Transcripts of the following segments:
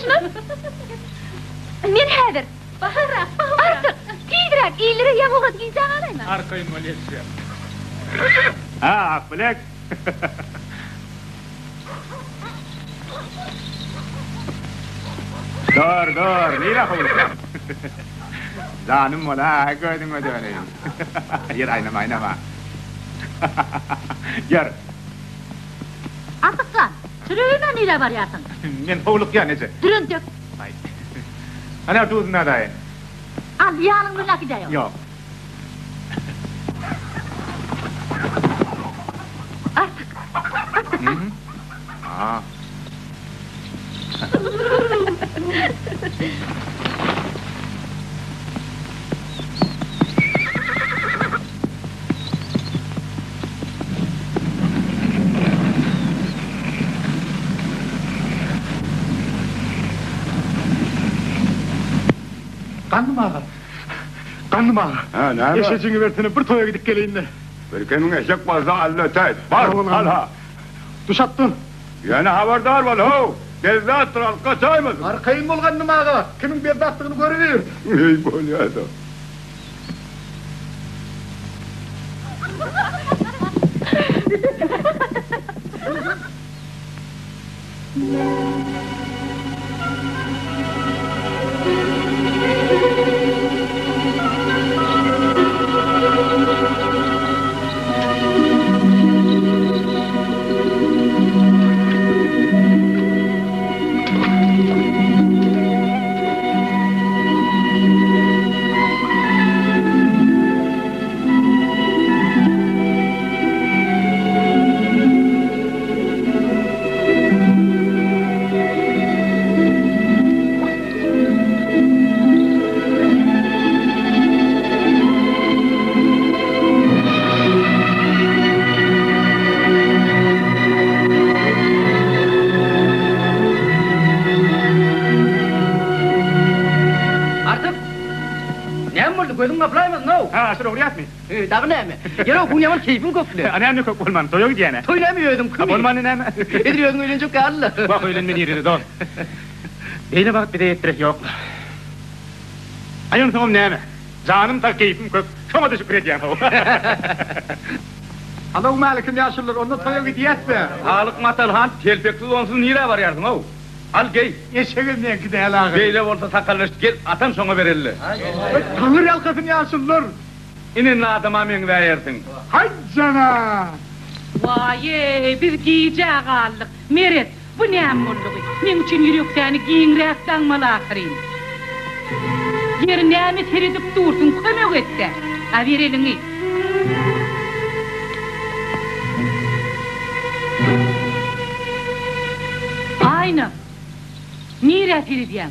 şuny. Men häzir. Baharrak, baharrak. Artyk, tizräk, illere ýaňy ugrady gijä galaýma. Arkaýyn bol ýetişýän. Ha, Akbilek. Dur, dur, nirä howlukýaň? Janym bol-a, gözüňe döneýin. Ýör, aýnama, aýnama. Ýör. Artyk jan, çüreýine nirä barýarsyň? Men howlukýan, eje. Dur entek. Aý. Ana, duzuny adaýyn. Al, ýanyň bilen äkidäý ony. Ýok. Artyk, Artyk, al. A. Gandym aga. Gandym aga. Hä, näme? Eşejiňi bersene, bir toýa gidip geleýin-le. Bir kemiň eşek bolsa al-da ötäýt. Bar, al-ha. Düş atdan. Ýöne habardar bol, how! Bezzatdyr, alyp gaçaýmasyn. Arkaýyn bol, Gandym aga. Kimiň bezzatdygyny görübiýr. Eý, bolýa-da. Artyk! Näme boldy, gözüň gaplaýmasyn-ow! Hä, aşyr ogurýasmy? Heý, dagy näme? Ýeri-ow, bu ýaman keýpiň kökle. A näme kök bolman, toýa gidýän-ä. Toý näme özüňkimi? A bolmany näme? Edil özüň öýlenjek ýaly-la. Wah, öýlenme nirede, dost. Beýle bagt bize ýetdiresi ýok-la. Aý, onsoňam näme? Janym sag, keýpim kök. Şoňa-da şükür edýän-how. Salowmalikim, ýaşulular, onda toýa gidýäs-dä. Halyk Matalhan, telpeksiz onsuz nirä barýarsyň-ow? Al, geý. Eşegem meňki däl ahyry. Beýle bolsa sakaldaş, gel, atam şoňa bereli. Taňry ýalkasyn ýaşulular! Ine indi adama meňzäýersiň. Haý jana! Waý-eý, biz gijä galdyk. Meret, bu näme boldugy? Meň üçin ýüreksäni giňräk daňmaly ahyryn. Ýeri näme seredip dursuň, kömek et-dä. A ber eliňi. Aýna, nirä seredýäň?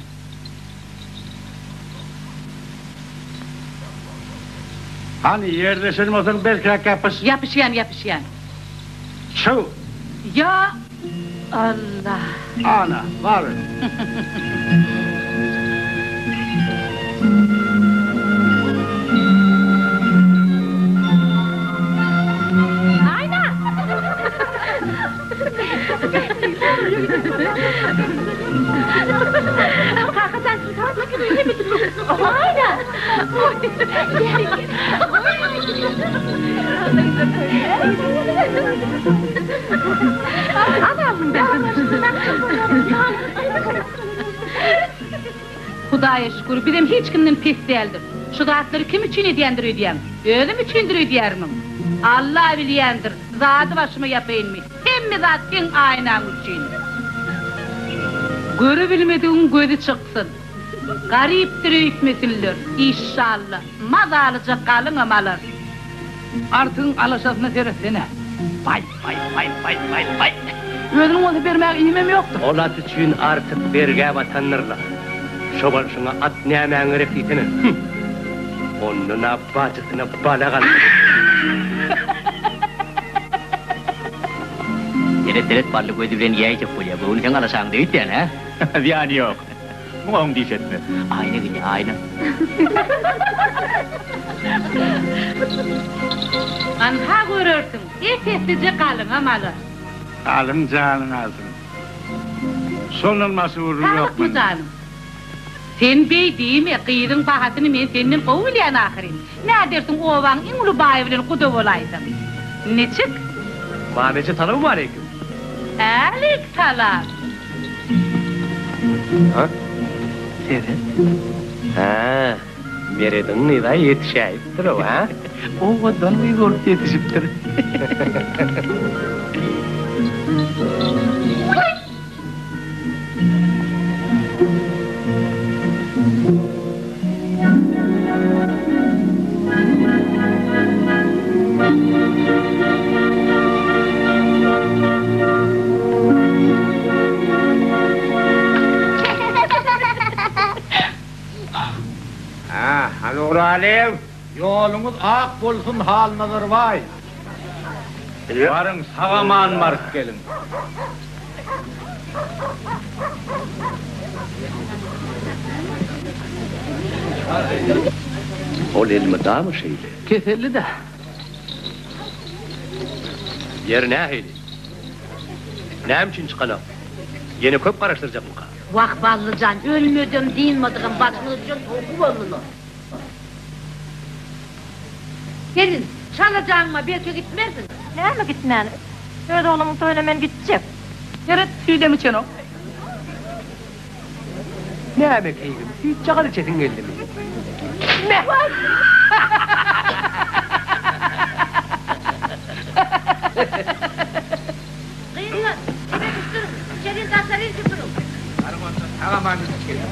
Hany, ýerleşen bolsaň berkräk ýapyş. Ýapyşýan, ýapyşýan. Çyg! Ýa Alla! Ana, bar. Aýna! Hudaýa şükür, bizem hiç kimden pes däldiris. Şu zatlary kim üçin edýändir öýdýäň? Özüm üçindir öýdýärmiň? Alla bilýändir, zady başyma ýapaýynmy? Hemme zat seň aýnaň üçin. Görübilmedigiň gözi çyksyn. Garypdyr öýtmesinler, işşalla, mazalyja galyňam alar. Artygyň alaşasyna seretsene. Baý, baý, baý, baý, baý, baý. Özüniň bolsa bermäge iýmem ýokdur. Ol at üçin Artyk bergä batandyr-la. Şo bolşuňa at nämäň gerek diýsene. Hüm! Ondan-a bajysyna balak almaly. Seret, seret, bally gözi bilen iýäýjek bolýa. Göwni seň alaşaňda öýtýän, hä? Zyýany ýok. Muňa oň diş etmez. Aýna gelýär, aýna. Anha görersiň, ep-eslije galyňam alar. Galyň janyň alsyn. Şondan başga gürrüň ýok Saglykmy mende. janym? Sen beý diýme, gyzyň bahasyny men senden gowy bilýän ahyryn. Nädersiň obaň iň uly baýy bilen guda bolaýsaň. Niçik? Mameje salowmaleýkim. Älik salam. Ha? Seret. Hä, Merediň gyz-a ýetişäýipdir-ow, hä? Owadan gyz bolup ýetişipdir. Ha, hany uralyň. Ýoluňyz ak bolsun Halnazar baý. Baryň sag-aman baryp geliň. Ol elmydama şeýle. Keselli-dä. Ýeri nähili? Näme üçin çykanok? Ýene köp garaşdyrjakmyka? Wah, Bally jan, ölmedem, dynmadygam başymyza düşen sowky boldy-la. Gelin, çalajaňma, belki gitmersiň? Näme gitmän? Öz oglumyň toýuna men gitjek. Seret, süýdem içenok. Näme keýgim, süýtjagaz içesiň geldimi? Meh! Gyzlar, ebedişdiriň, içerin daşaryn süpüriň. Baryň onda, sag-aman gidip geliň.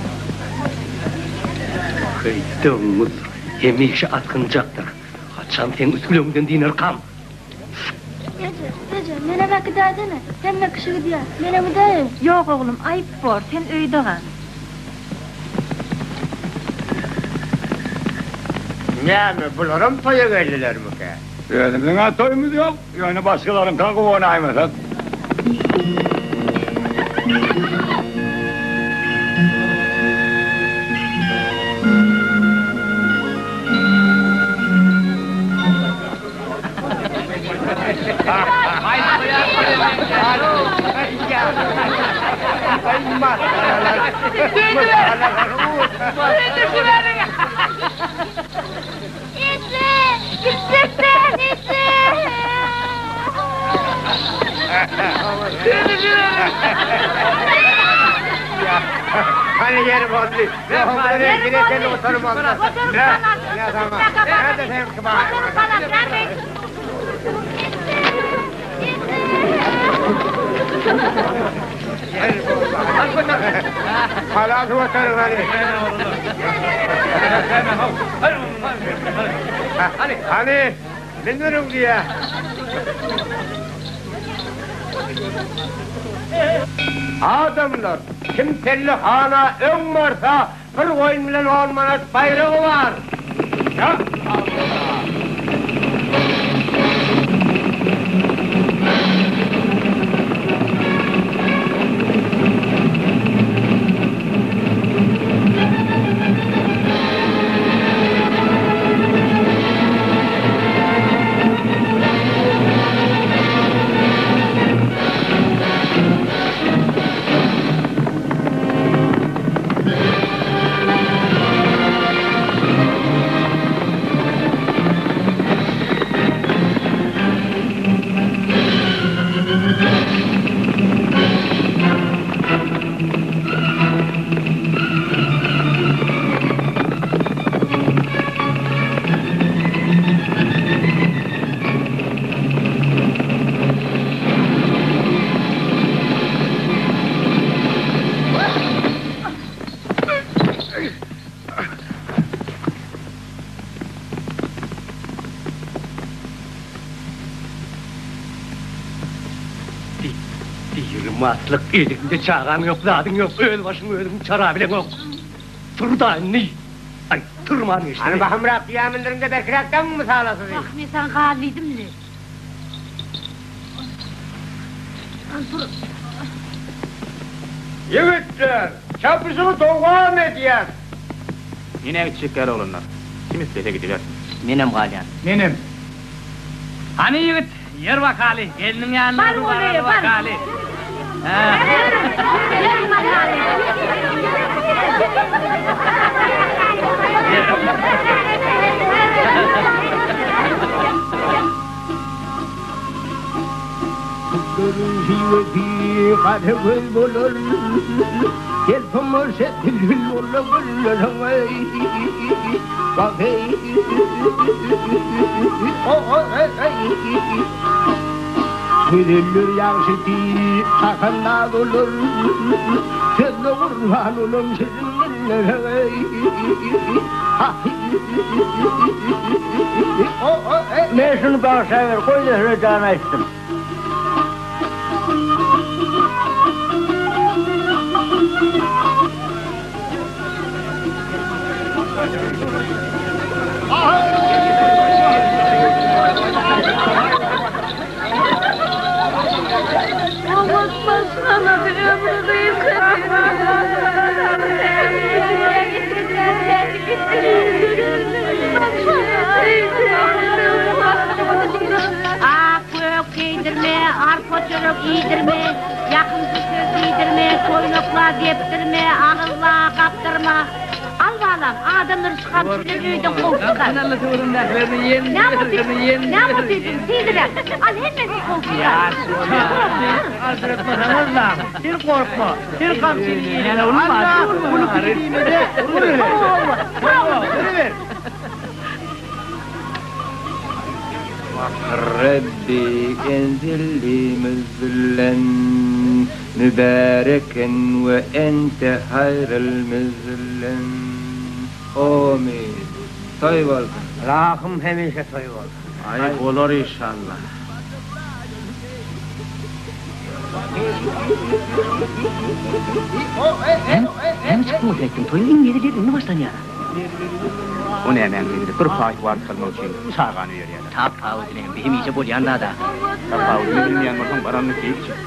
Heý, doňuz, hemişe asgynjakdyr. Haçan seň üsgülegiňden dynarkam? Eje, eje, menem äkidäýsene. Hemme kişi gidýär. Menem gidäýeýin. Ýok oglum, aýyp bor, sen öýde gal. Näme, bularam toýa geldilermikä? Özümiziň-ä toýumyz ýok, ýöne başgalaryňka guwanaýmasak. Eje! Gitjek däl, eje! Hany ýeri boldy. Hany, münüriň diýýä. Adamlar, kim pellehana öň barsa, bir goýun bilen on manat baýragy bar. Ýa Allah! Diri maslyk, eliňde çagaň ýok, zadyň ýok, öz başyňy özüň çarabileňok. Tur-da indi! Aý, turman geçdi. Hany bahymrak düýä mündüriň-de berkiräk daňyň mysala sizi. Wah, men saňa gal diýdim-le. Hany tur. Ýigitler, çapyşygy dowam edýäs. Men-ä gitjek däl oglanlar. Kim islese gidibersin. Menem galýan. Menem. Hany ýigit, ýör bakaly, gelniň ýanyna Baryň bir ol öýe, baraly baryň. bakaly. Gülleriň şiwesi gara göz bolar, Gel tomaşa bilbil bola gülleriň eý, Wah eý, o-o-eý. Gözeller ýagşysy şahandaz bolar, Sözle gurban olam şirin dillere eý, Ah-eý, o-o-eý. Men şuny bagyşlaber, goý-da şuny jan aýtsyn. Oňat maşgalady ömri Ak gök geýdirme, arpa çörek iýdirme, ýakymsyz söz diýdirme, toýnakla depdirme, agyzla gapdyrma. Al balam, adamlary şu gamçy bilen öýden kowup çykar. Näme otyrsyň? Näme otyrsyň? Tizräk! Al hemmesini kowup çykar. Rebbi enzilli müzlen mübäreken we ente haýryl müzlen. Amin. Toý bolsun. Rahym hemişe toý bolsun. Aý bolar inşallah. Näme çykdyň otelden? Toýuň iň hezil ýeri indi başlanýar. O nämäň hezili? Bir paý wagt almak üçin çagany öýerýärler. Tapawudy näme? Bu hemişe bolýan zat ahyry. Tapawudyny bilmeýän bolsaň baranyny keýp çek.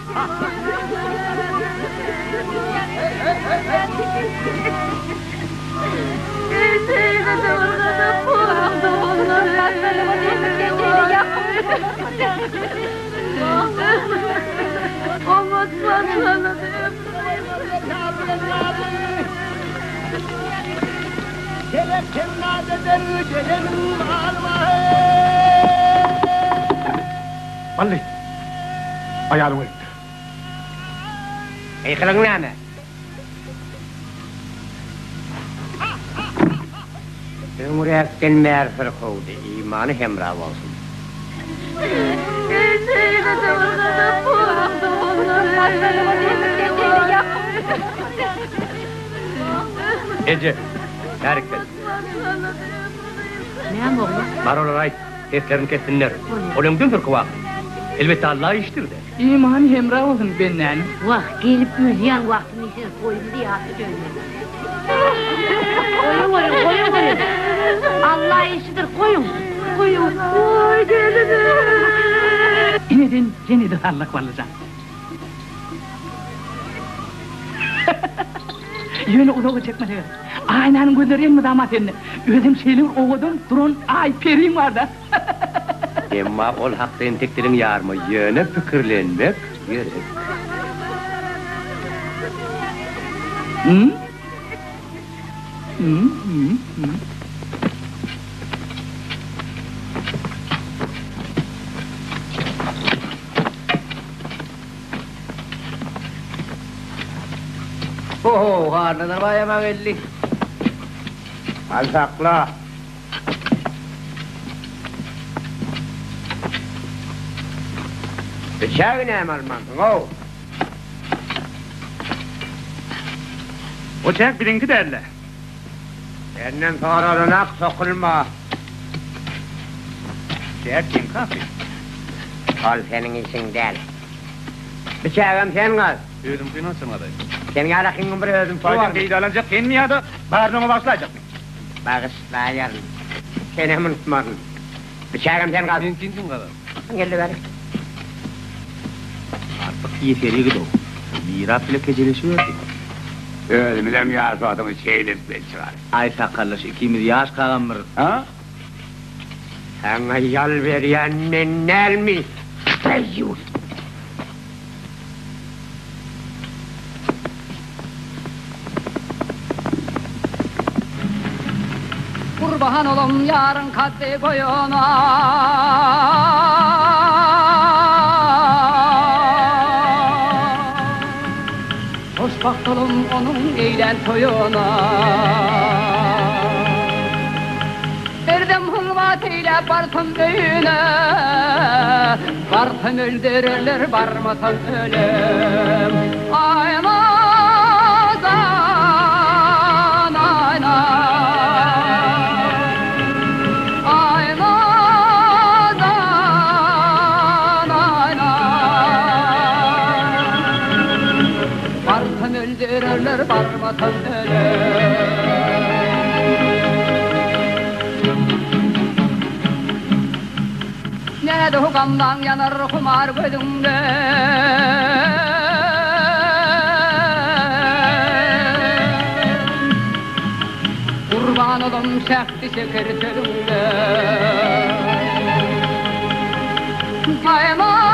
Bally, aýalyň ölüpdir. Gykylygyň näme? Öňräkden bäri syrkawdy, imany hemra bolsun. Eje, bärik gel. Näme oglum? Bar olara aýt, seslerini kessinler. Ol öňden syrkaw ahyry. Elbetde Alla işdir-dä. Imany hemra bolsun bendäniň. Wah, gelip ölýän wagtyny siz goýumly ýasa dönmeli. Goýuň, goýuň, goýuň, goýuň. Alla işidir, goýuň, goýuň. Oý, gelinim. Ineden ýene-de sallak Ballyjan. Ýöne uzaga çekmese gerek. Aýnanyň gözleri elmydama sende. Özem şeýle bir owadan duran aý periň bar-da. Emma ol hakda entek diliň ýarma, ýöne pikirlenmek gerek. Ho-ho, Halnazar baýam-a geldi. Al sakla. Biçägi näme almansyň-ow? O çäk biziňki däl-le. Senden soralanak sokulma. Çäk seňki ahyry. Ol seniň işiň däl. Biçägem sen gaz. Özüňkini haçan gazaýyn? Seniň ýalakyňyň bir özüňki Toýdan barmy? peýdalanjak senmi ýa-da baryny oňa bagyşlaýjakmy? Bagyşlaýaryn. Senem unutmaryn. Biçägem sen gaz. Meňkini kim gazar? Geldi bäri. Artyk ýeser ýigid-ow. Mirap bile kejeleşiberdi. Özümizem ýaş wagtymyz şeýdip çykarys. Aý sakaldaş ikimiz ýaş kagam bir. A? Saňa ýal berýän men dälmi, deýýus? Gurban olam ýaryň kaddy boýuna. Hoşbagt olam onuň eýlän toýuna. Berdem hylwat eýläp barsam öýüne, Barsam öldürerler, barmasam ölem. Aý nazan, aý Aý nazan, aý Barsam öldürerler, barmasam ölem. Näde gamlaň ýanar humar gözüňde. Gurban olam şähdi şeker sözüňde. Aýnadan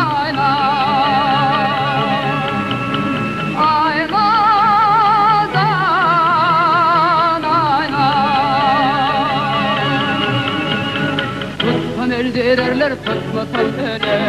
aýna. Aýnadan aýna. Tutsam öldürerler, tutmasam öler.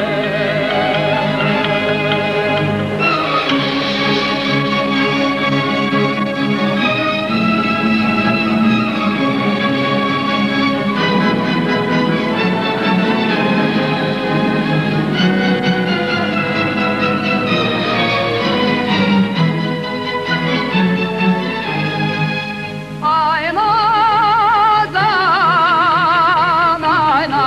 Aýnadan aýna.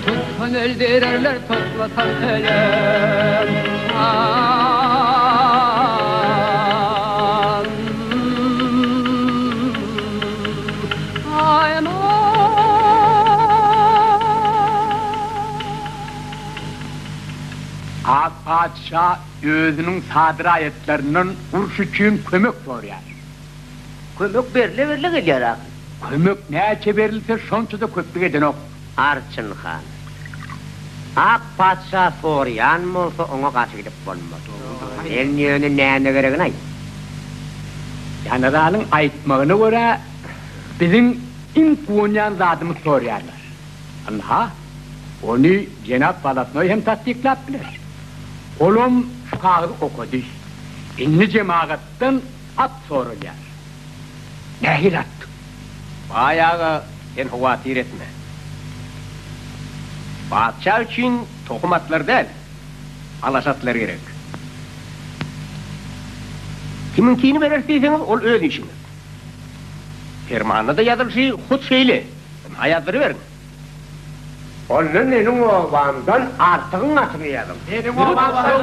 Tutsam öldürerler, tutmasam ölem. Ak patyşa özüniň sada raýatlaryndan uruş üçin kömek soraýar. Kömek berle-berle gelýär ahyry. Kömek näçe berilse, şonça-da köplük edenok. Arçyn han. Ak patyşa soraýan bolsa, oňa garşy gidip bolmaz. Sen ýöne näme geregini aýt. Generalyň aýtmagyna görä, biziň iň guwanýan zadymyz soraýarlar. Ynha, ony jenap Walasnoý hem tassyklap biler. Olam şu kagyzy okady. Indi jemagatdan at soralýar. Nähili at? Baý aga, sen howatyr etme. Patyşa üçin tohum atlar däl, alaş atlar gerek. Kimiňkini bereris diýseňiz, ol öz işiňiz. Permanda-da ýazylyşy hut şeýle. Ynha ýazdyryberiň. Onda meniň obamdan Artygyň atyny ýazyň. Meniň obamdan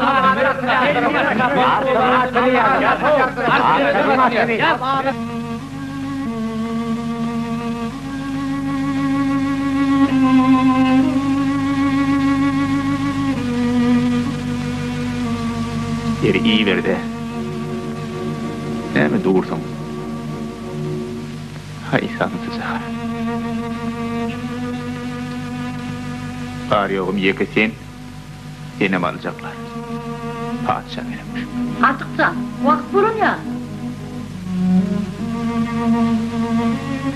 Artygyň atyny ýazyň. Artygyň atyny. Ýeri iýiber-de. Näme dursuň? Haý, samsyjaga. Bar-ýogum ýeke sen, senem aljaklar. Patyşa gerekmiş. Artykjan, wagt bolan ýaly.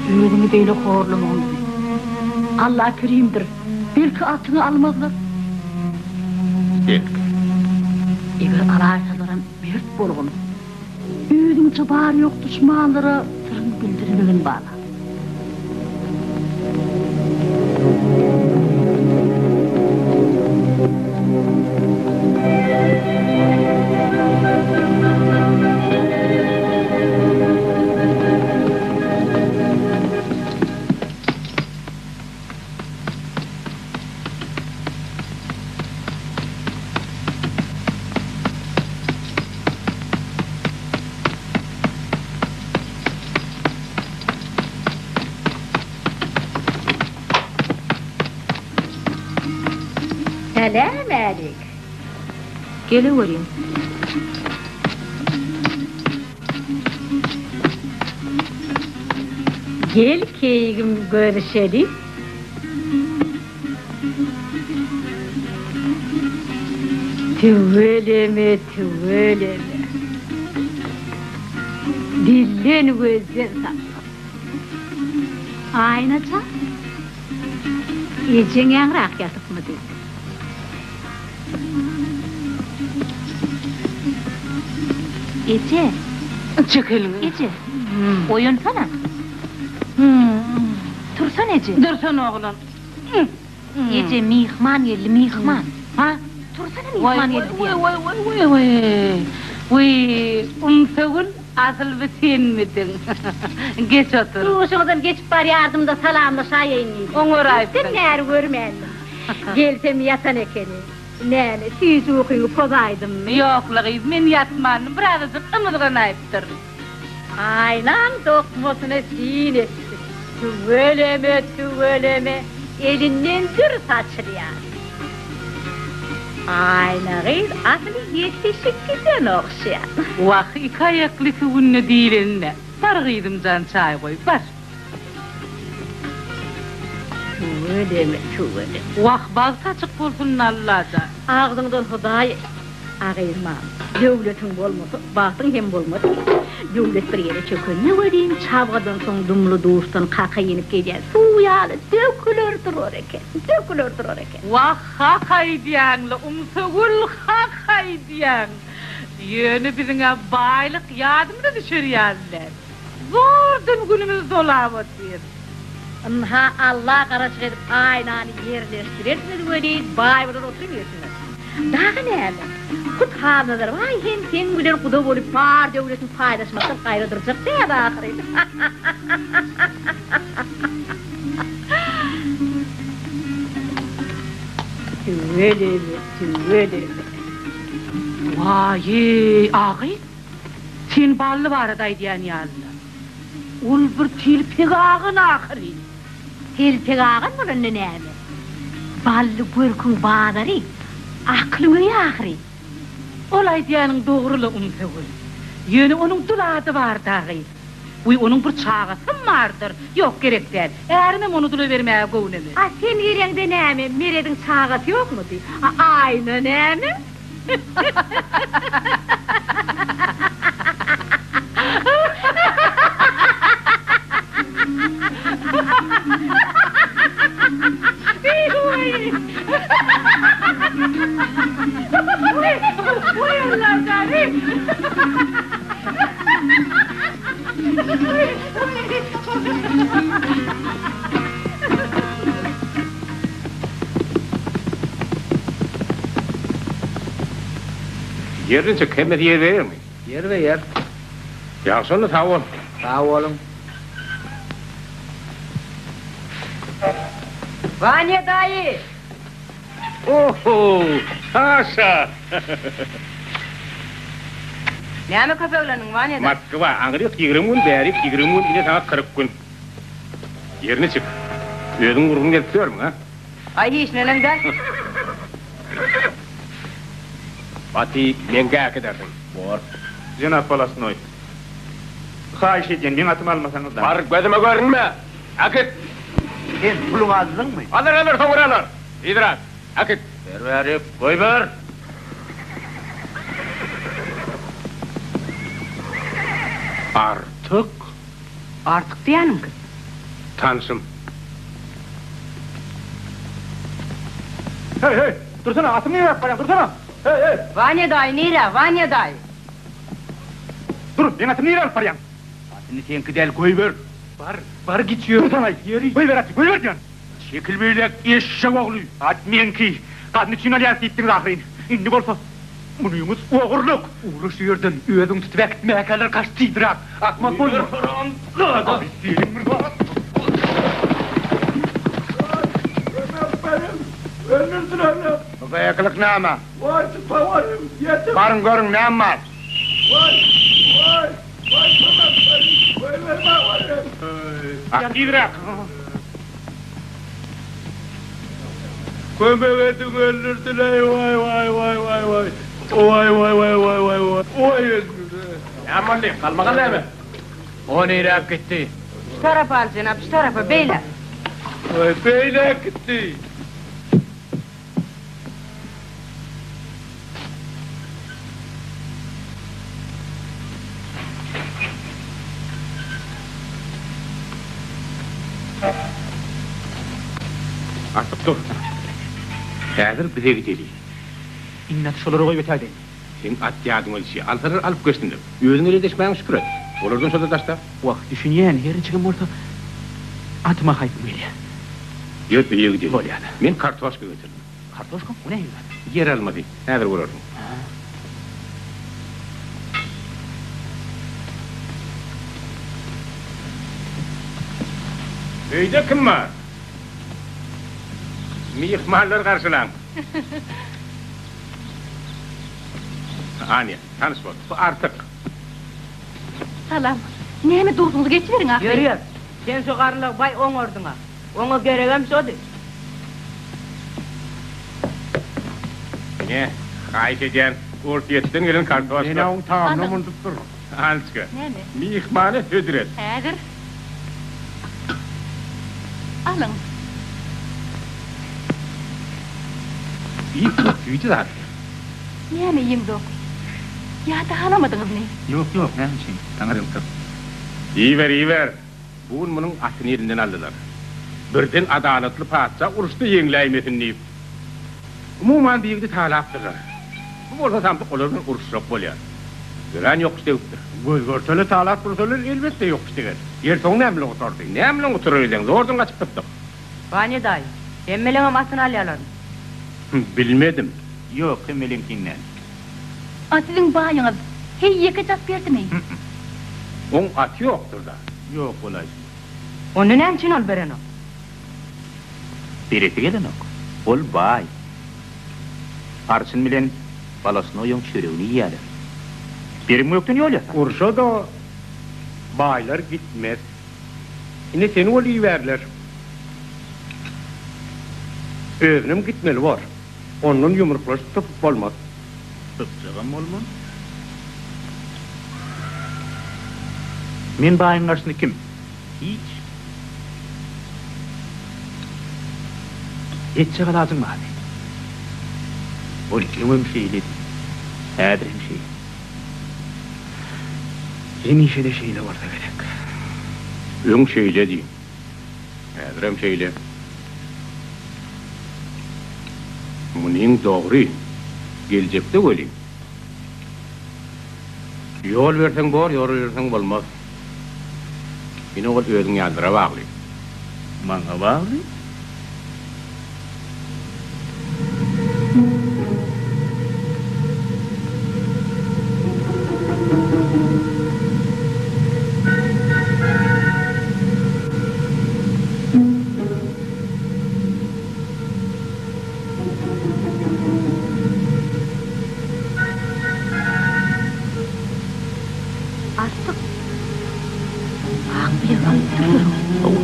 Özüňi beýle horlamagyn bizi. Alla kerimdir, belki atyňy almazlar. Belki. Eger alaýsalaram mert bolgun. Özüňçe bar-ýok duşmanlara syryňy bildirmegin bala. Salam älik. Geleweriň. Gel keýigim görüşeli. Tüweleme, tüweleme. Dilden gözden saklasyn. Aýna jan, ejeň ýaňrak ýatypmydy? Eje! Çek eliňi. Eje! Oýansana! Tursana eje! Dursana oglan. Eje, myhman geldi, myhman. Ha? Tursana myhman geldi diýýän. Waý, waý, waý, waý. Wiý, Umsagül, asyl bu senmidiň? Geç otur. Duşuňyzdan geçip barýardym-da salamlaşaýaýyn diýdim. Oňaraýypsyň. Köpden bäri görmändim. Gelsem ýatan ekeni. Näme, süýji ukyňy pozaýdymmy? Ýok-la gyz, men ýatmandym, birazajyk ymyzganaýypdyryn. Aýnaň dokmasyna syn etdim. Tüweleme, tüweleme, elinden dür saçylýar. Aýna gyz asyl ýetişip giden ogşýar. Wah, iki aýakly iki günde diýlenine. Bar gyzym jan çaý goý, bar. Tüweleme, tüweleme. Wah, bagt açyk bolsun Allajan. Agzyňdan Hudaý A gyz mam, döwletiň bolmasa, bagtyň hem bolmaz eken. Döwlet bir ýere çökende welin, çabgadan soň dumly-duşdan kaka inip gelýän suw ýaly döküler durar eken, döküler durar eken. Wah, hak aýdýaň-la, Umsagül, hak aýdýaň. Ýöne biziň-ä baýlyk ýadymyza düşer ýaly däl. Zordan günümizi dolap otyr. Ynha, Alla garaşyk edip aýnany ýerleşdirersiňiz welin, baý bolar oturybersiňiz. Dagy näme? Hut Halnazar baý hem seň bilen guda bolup bar döwletini paýlaşmakdan gaýra durjak däl ahyryn. Tüweleme, tüweleme. Waý-eý, agy, sen Bally barada aýdýan ýaly-la. Ol bir telpek agan ahyryn. Telpek agan bolanda näme? Bally görküň bazary, aklyň öýi ahyryn. Ol aýdýanyň dogry-la, Umsygül. Ýöne onuň dul ady bar dagy. Wiý, onuň bir çagasam bardyr. Ýok, gerek däl. Ärimem ony dula bermäge göwnemez. A sen geleňde näme, Merediň çagasy ýokmudy? A Aýna näme? Ýerine çyk, hemmesi ýerbe ýermi? Ýerbe ýer. Ýagşy onda sag bol. Sag boluň. Wanýa daýy! Oho, Saşa! Näme köpeglendiň, Wanýa daýy? Moskwa, aňryk 20 gün, bärik 20 gün, ine saňa 40 gün. Ýerine çyk. Özüň gurgun gezip ýörmüň, a? Aý, hiç neneň däl. Baty, meňkä äkidersiň. Bor. Jenap Polasnoý, haýyş edýän, meň atymy almasaňyz-da. Bar, gözüme görünme! Äkit! Sen puluňy aldyňmy? Alar, alar, soňra alar. Tizräk, äkit! Ber bärik, goýber! Artyk? Artyk diýýäniň kim? Tanşym. Heý, heý, dursana, atyňy nirä alyp barýaň, dursana! Heý, heý! Wanýa daýy nirä, Wanýa daýy? Dur, meň atymy nirä alyp barýaň? Atyny seňki däl, goýber! Bar, bar git ýör. Dursana-aý, ýeri, goýber aty, goýber diýýän! Çekil beýläk, eşşek ogly! At meňki, gazna üçin alýarys diýipdiňiz ahyryn. Indi bolsa, munyňyz ogurlyk! Ugra şu ýerden, özüň tutup äkitmäkäler gaç tizräk! Akmak bolma! Haramzada! Seniň bir zat! Bu gykylyk näme? Baryň görüň näme bar? Tizräk! Kömek ediň öldürdileý waý waý waý waý waý waý waý waý waý waý waý waý öldürdiler. Näme boldy? Galmagal näme? O niräk gitdi? Şu tarapa al jenap, şu tarapa, beýläk. Waý beýläk gitdi. Artyk dur. Häzir bize gideli. Indi aty şolara goýup ötäýdeýin. Seň at ýadyňa düşýär. Alsalar alyp geçsinler. Özüň ele deşmäňe şükür et. Olardan şo-da daşda. Wah, düşünýän, her niçigem bolsa, atyma haýpym gelýär. Ýör, öýe gideli. Bolýar-da. Men kartoşka getirdim. Kartoşka? O nähili zat? Ýer almasy. Häzir görersiň. Öýde kim bar? Myhmanlary garşylaň. Anýa, tanyş bol. Bu Artyk. Salam. Näme dursuňyz, geçiberiň ahyry. Ýör, ýör. Sen şu garynlak baý oňardyň-a. Oňa geregem şody. Ine, haýyş edýän, Orsýetden gelen kartoşka. Men-ä oň tagamynam unudypdyryn. Ançka, Näme? myhmana hödür et. Häzir. Alyň. Iýip gör, süýji zat. Näme iýeňzok? Ýa-da halamadyňyzmy? Ýok, ýok, näme üçin? Saňa ýylkyr. Iýiber, iýiber. Bu gün munuň atyny elinden aldylar. Birden adalatly patyşa uruşda ýeňläýmesin diýip. Umuman, bu ýigidi talapdyrlar. Bu bolsa samsyk olar bilen uruşjak bolýar. Örän ýokuş degipdir. Göz-görtele talap dursalar, elbetde ýokuş deger. Ýeri soň näme bilen gutardy? Näme bilen gutarar öýdýäň? Zordan gaçyp sypdyk. Wanýa daýy, hemmeleňem atyny alýalarmy? Bilmedim. Ýok, hemmeleňkini däl. A siziň baýyňyz heý ýeke jap berdimi? Oň aty ýokdur-da. Ýok bolaýsyn. Onda näme üçin ol berenok? Beresi gelenok. Ol baý. Arçyn bilen Balasnoýaň çöregini iýýäler. Berim gökden ýol ýasar. Urşa-da baýlar gitmez. Ine seni ol ibärler. Özünem gitmeli bor. Ondan ýumruklaşyp sypyp bolmaz. Sypjagam bolmaz. Men baýyň garşysynda kim? Hiç. Etjek alajyň barmy? Ol öňem şeýledi, häzir hem şeýle. Hemişe-de şeýle bolsa gerek. Öň şeýledi, häzirem şeýle. Munyň dogry, geljekde welin, ýol berseň bor, ýol berseň bolmaz. Ine ol özüň ýalylara bagly. Maňa bagly? Artyk ak bilek alypdyrlar. Hawa,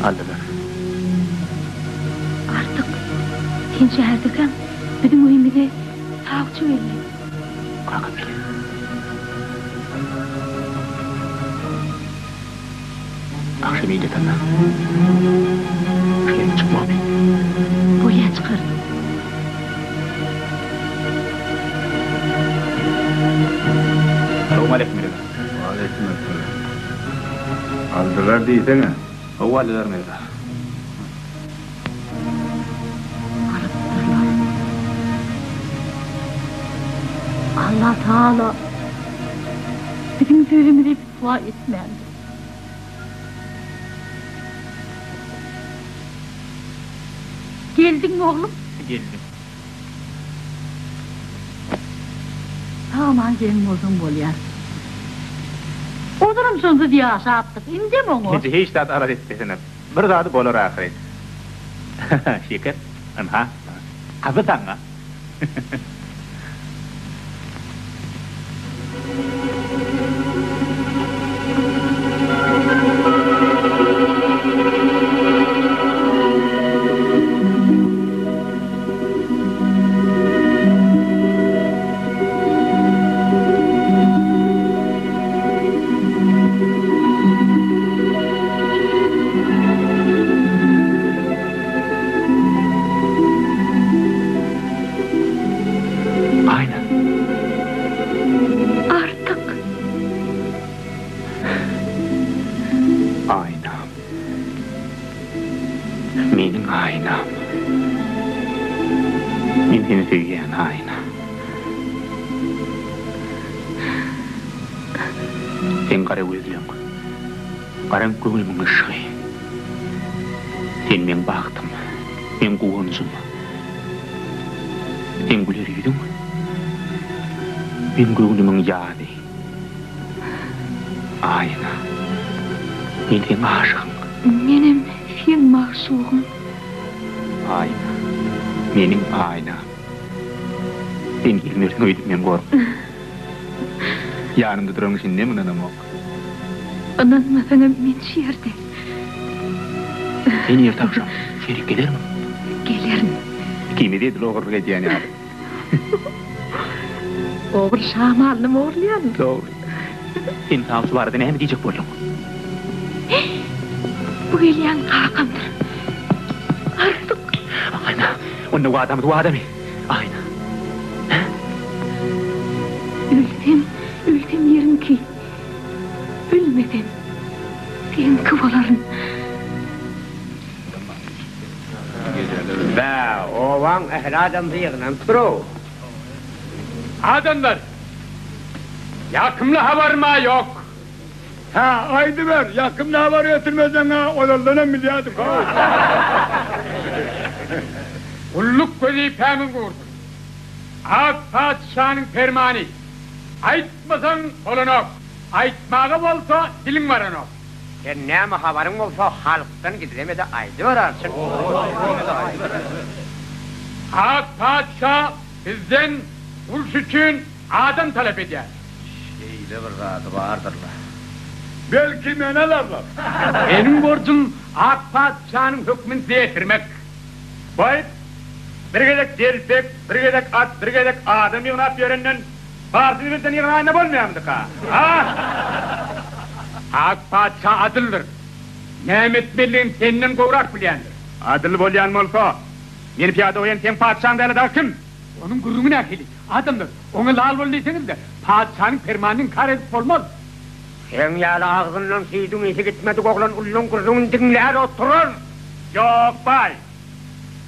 aldylar. Artyk, sen şäherdekäň biziň öýümize sawçy geldi. Kakam geler. Agşam il ýatanda şeýle çykmagymy? Bolýa çykaryn. Salowmaleýkim Mirza. Waleýkim essalam. Aldylar diýsene. Hawa aldylar Mirza. Alypdyrlar. Allatagala biziň sözümizi pitwa etmändir. Geldiňmi oglum? Geldim. Sag-aman gelen bolsaň bolýar. Ozalam şonsuz ýaşapdyk, indem oňa. Eje hiç zat alada etmesene. Bir zady bolar ahyry. Şeker, ynha, gazy saňa. seni söýýän, Aýna. Seň gara gözleň, garaňky göwnümiň yşgy. Sen meň bagtym, meň guwanjym. Seň güler ýüzüň, meň göwnümiň ýazy. Aýna, men seň aşygyň. Menem seň magşugyň. Aýna, meniň Aýnam. Sen gelmersiň öýdüp men gorkdum. Ýanymda duranyňa şindem ynanamok. Ynanmasaňam men şu ýerde. Sen erte agşam şu ýerik gelermiň? Gelerin. Ikimiz edil ogurlyk edýän ýaly. Ogry şa malyny ogurlaýarmy? Dogry. Sen sawçy barada näme diýjek bolduň? Bu gelýän kakamdyr. Artyk. Aýna, onda wadamyz wadamy? Aýna. Hä? Ölsem, ölsem ýeriňki. Ölmesem, seňki bolaryn. Bä, obaň ähli adamsy ýygnanypdyr-ow. Adamlar! Ýakymly habarym-a ýok. Hä, aýdyber, ýakymly habar getirmeseň-ä ozaldanam bilýärdik-how. Gulluk wezipämiz gursun. Ak patyşanyň permany. Aýtmasaň bolanok, aýtmaga bolsa diliň baranok. Sen näme habaryň bolsa halkdan gizleme-de aýdyber arçyn. Ak patyşa bizden uruş üçin adam talap edýär. Şeýle bir zady bardyr-la. Belki meni alarlar. Meniň borjum ak patyşanyň hökmüni size ýetirmek. Baý, bir gezek delpek, bir gezek at, bir gezek adam ýygnap ýörenden barysyny birden ýygnaýanda bolmaýarmydyka, a? Ak patyşa adyldyr. Näme etmelidigini senden gowrak bilýändir. Adyl bolýan bolsa, meni pyýada goýan seň patyşaň däl-de dagy kim? Onuň gürrüňi nähili? Adamlar, oňa lal bol diýseňiz-de, patyşanyň permanyny inkar edip bolmaz. Seň ýaly agzyndan süýdüň ysy gitmedik oglan ulluň gürrüňini diňlär oturar. Ýok, baý.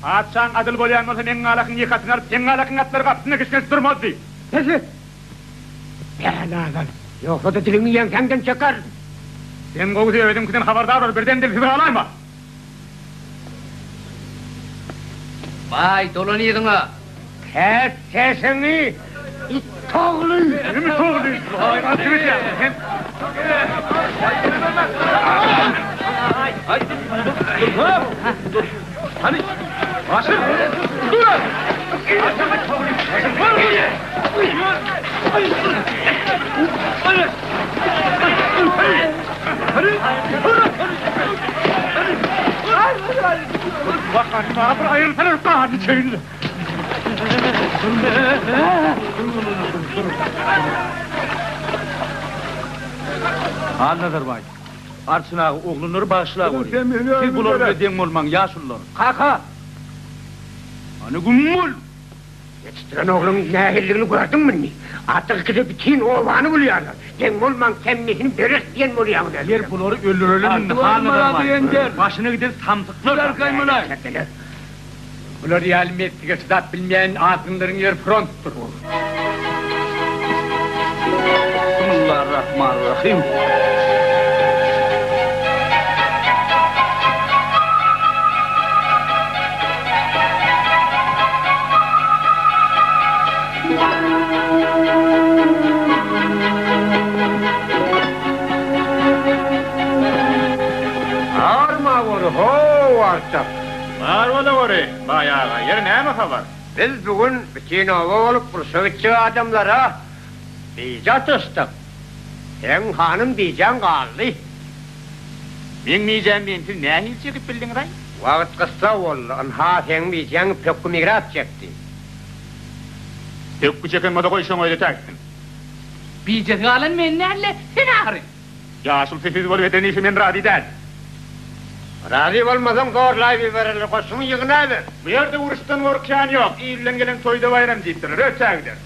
Patyşaň adyl bolýan bolsa meň galakyň ýekasyny alyp, seň galakyň atlary gapysynda kişňeşip durmazdy. Bes et! Bäladan! Ýogsa-da diliňi ýeňsäňden çekerin. Sen gowusy özüňkiden habardar bol, birden dilsiz galaýma. Baý, dolan yzyňa! Kes sesiňi, it ogly! Kim it ogly? Kim it ýa? Sen! Dur! Hany! Aşyr! Dur! Halnazar baý, Arçyn aga oglanlary bagyşla goý. Siz bular bilen deň bolmaň, ýaşulular. Kaka! Hany güm bol! Ýetişdiren ogluň nähililigini gördüňmi indi? Artyk ikisi bütin obany bulýarlar. Deň bolmaň, temmisini bereris diýen bolýaňyz özüňiz. Ýer bulary öldürelim indi, Halnazar baý. Başyna giden samsyklar. Bular ýaly meslige çydap bilmeýän azgynlaryň ýeri frontdyr. Bismillarrahmanirrahim. Arma gory, how Artyk! Bar bolaweri, baý aga, ýeri näme habar? Biz bu gün bütin oba bolup urşa gitjek adamlara bije atyşdyk. Seň hanym bijäň galdy. Meň bijäm mensiz nähili çekip bildiňiz-aý? Wagt gyssag boldy. Ynha, seň bijäň pökgi migrap çekdi. Pökgi çeken bolsa goý şoň özi täksin. Bijesi galan men däl-de, sen ahyry. Ýaşuly siz bolup eden işe men razy däl. Razy bolmasaň zorlaýyp ibererler, goşuňy ýygnaber. Bu ýerde uruşdan gorkýan ýok, ilden gelen toýda baýram diýipdirler, ötä gider.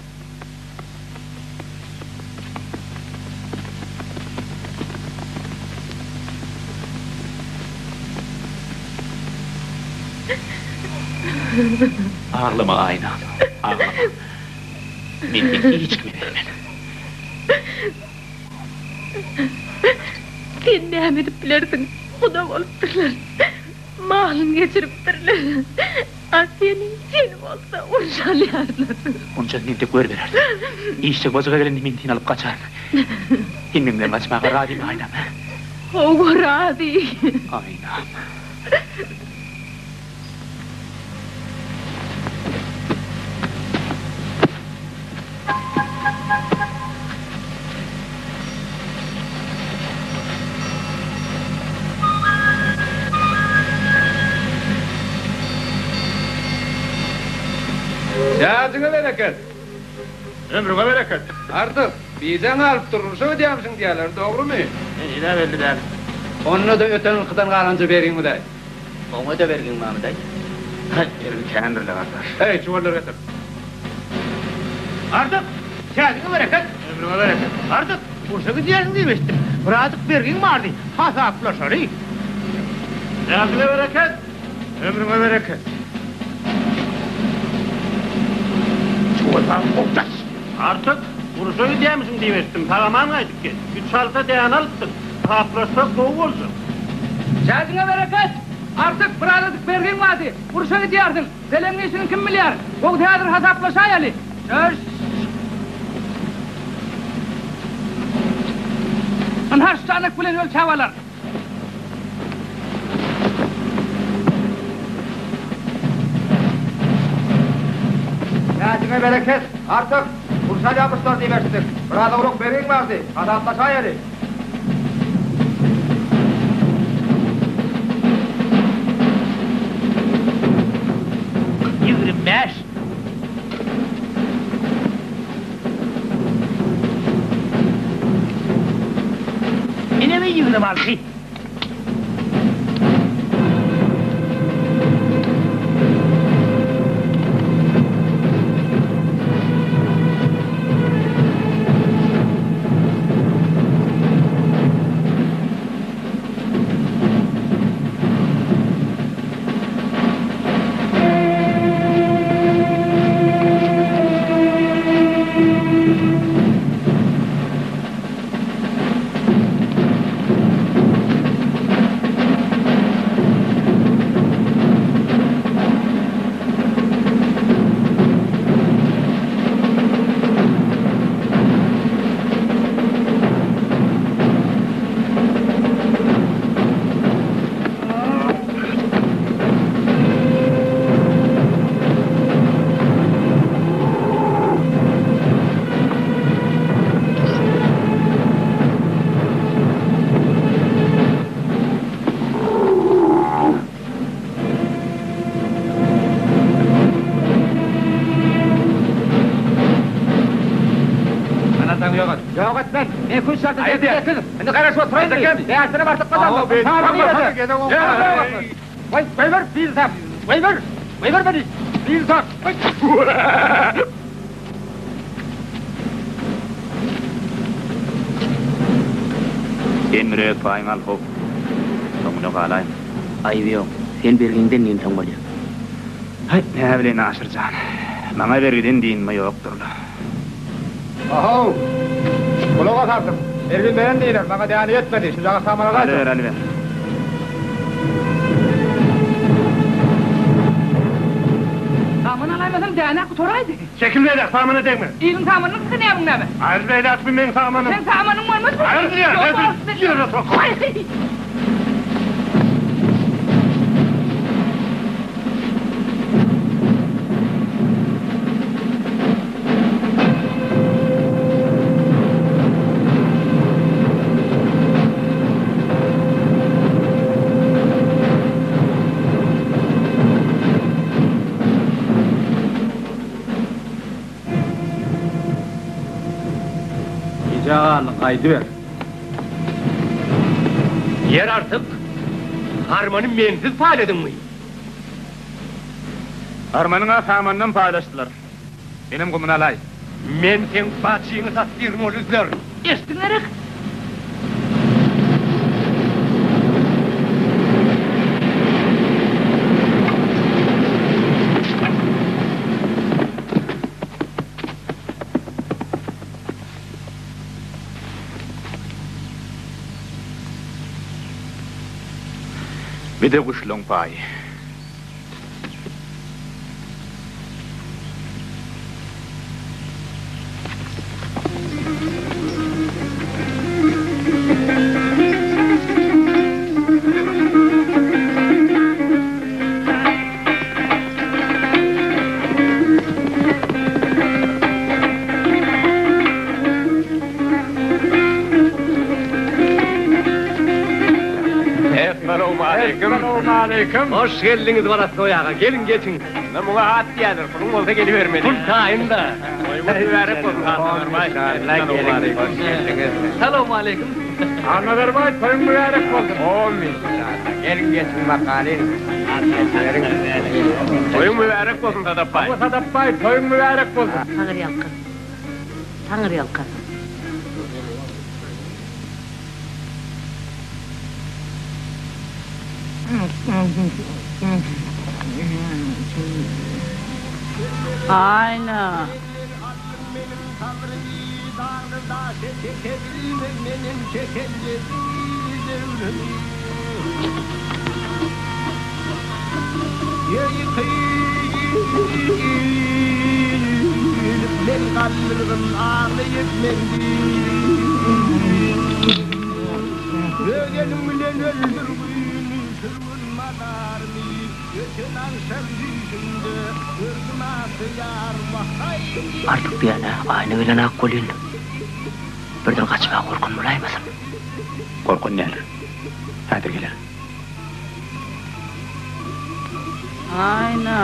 Aglama Aýna. Aglama. Men seni hiç kime bermen. Sen näme edip bilersiň? Guda bolupdyrlar. Malyny geçiripdirler. A seni, seni bolsa urşa alýarlar. Onça entek görüberersiň. Işjek bajyga gelende men seni alyp gaçaryn. Sen meň bilen gaçmaga razymy, Aýnam? Hawa, razy. Aýnam. Täjiňe bereket! Ömrüňe bereket! Artyk, bijäňi alyp durmuşa gidýärmişiň diýýärler, dogrumy? Heniz-ä belli däl. Onda-da öten ýylkydan galanja bergiňiz-äý. Oňa-da bergiň barmy, daýy? Haý, bergi kändir-le, gardaş. Heý, çuwallary getir. Artyk, täjiňe bereket! Ömrüňe bereket! Artyk, urşa gidýärsiň diýip eşitdim. Birazjyk bergiň bardy, hasaplaşaly. Täjiňe bereket! Ömrüňe bereket! Çuwaldan gowdaş! Artyk, urşa gidýärmişiň diýip eşitdim. Sag-aman gaýdyp gel. Üç halta däne alypdyň. Hasaplaşsak gowy boljak. Täjiňe bereket! Artyk, birazajyk bergiň bardy. Urşa gidýärsiň. Peleň işini kim bilýär? Gowusy häzir hasaplaşaýaly. Çöş! Ynha şu çanak bilen ölçäp alar. Täjiňe bereket, Artyk! Urşa alýamyşlar diýip eşitdik. Biraz owlak bergiň bardy, hasaplaşaýaly. 25. Ine bir 26. Ýok et. Ýok et men. Men kün şartyn berdim. Indi garaşyp oturaýyn. Bäşine bardyk gazandyk. Goý, goýber, binsap. Goýber. Goýber meni. Binsap. Sen bir öz paýyňy al how. Soňuna galaýma. Aýby ýok. Sen bergiňden dynsaň bolýa. Haý, näbileýin Aşyr jan. Maňa bergiden dynma ýokdur-la. Ahow! Gulak asarsyň. Bergin beren diýler, maňa däne ýetmedi. Şujagaz saman alaýjak. Alyber, alyber. Saman alaýmasaň däne gutaraýdy. Çekil beýläk, samana degme. Iliň samanyny gysa nämiň näme? Aýryl beýläk, bu meň samanym. Seň samanyň bolmaz bu. Aýryl diýýän, ýere sokaýyn. Gijä galdyň, gaýdyber. Ýer artyk, harmany mensiz paýladyňmy? Harmanyň-a samanynam paýlaşdylar. Menem gumuna alaý. Men seň baçyňy satdyryn ol üzler. Eşitdiň gerek? Bir-de guşlaň paýy. Essalawmaleýkim. Hoş geldiňiz Baratnoý aga. Geliň geçiň. Ynha muňa at diýerler. Puluň bolsa gelibermeli. Pul taýyn-da. Toýuňyz mübärek bolsun, Annazarbaý. Geliň, hoş geldiňiz. Salowmaleýkim. Annazarbaý, toýuň mübärek bolsun. Amin. Geliň geçiň bakalyň. Toýuň mübärek bolsun Sadapbaý. Hawa Sadapbaý, toýuň mübärek bolsun. Taňyrýalkasyn. Taňyrýalkasyn. Aýna. Artyk diýýän-ä, Aýna gelen-ak welin, birden gaçmaga gorkan bolaýmasyn? Gorkan däl. Häzir geler. Aýna.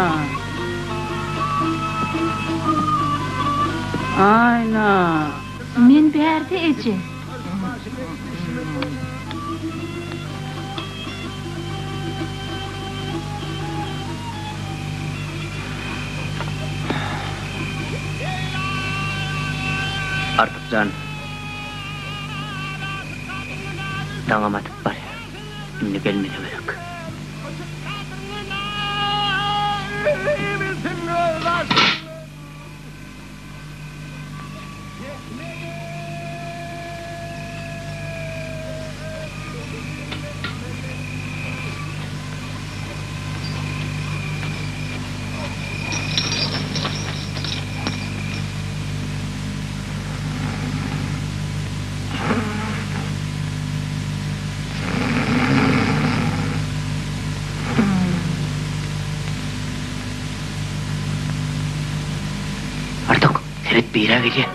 Aýna. Men bärde, eje. Artyk jan, daňam atyp barýar. Indi gelmese gerek. Artyk, seret bira gelýä.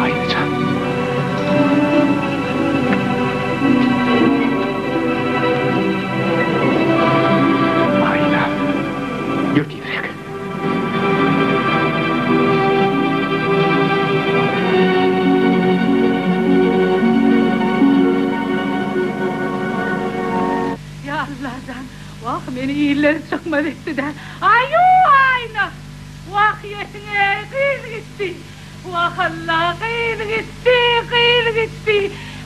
Aýnajan. Aýna. Ýör tizräk. Ýa Allajan, wah meni iller çykmaz etdi-dä. Aýu, Aýna! Wah ýetiň-eý, gyz gitdi! Wah Alla, gyz gitdi, gyz gitdi!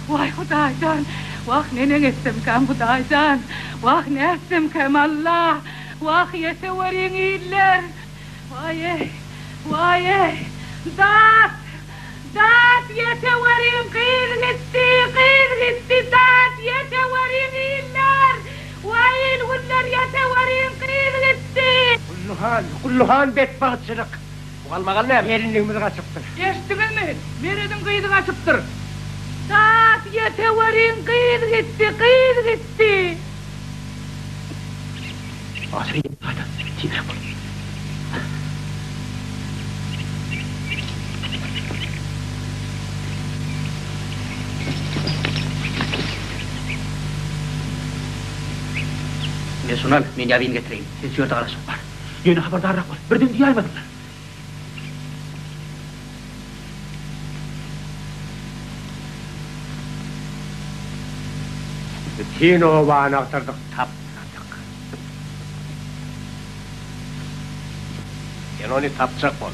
Waý Hudaýjan, wah neneň etsemkäm Hudaýjan, wah nätsemkäm Alla, wah ýeteweriň iller! Waý-eý, waý-eý, dat! Dat ýeteweriň gyz gitdi, gyz gitdi, dat ýeteweriň iller! Waý il-günler ýeteweriň gyz gitdi! Gulluhan, Gulluhan betbagtçylyk. Bu galmagal näme? Gelinligimiz gaçypdyr. Eşitdiňizmi? Merediň gyzy gaçypdyr. Dat ýeteweriň gyz gitdi, gyz gitdi! Asyl ýa-da tizräk bol. Ine şuny al, men ýazyny getireýin. Sen şu ýerde garaşyp bar. Ýöne habardarrak bol, birden diýäýmesinler. Bütin obany agtardyk, tapmadyk. Sen ony tapjak bol.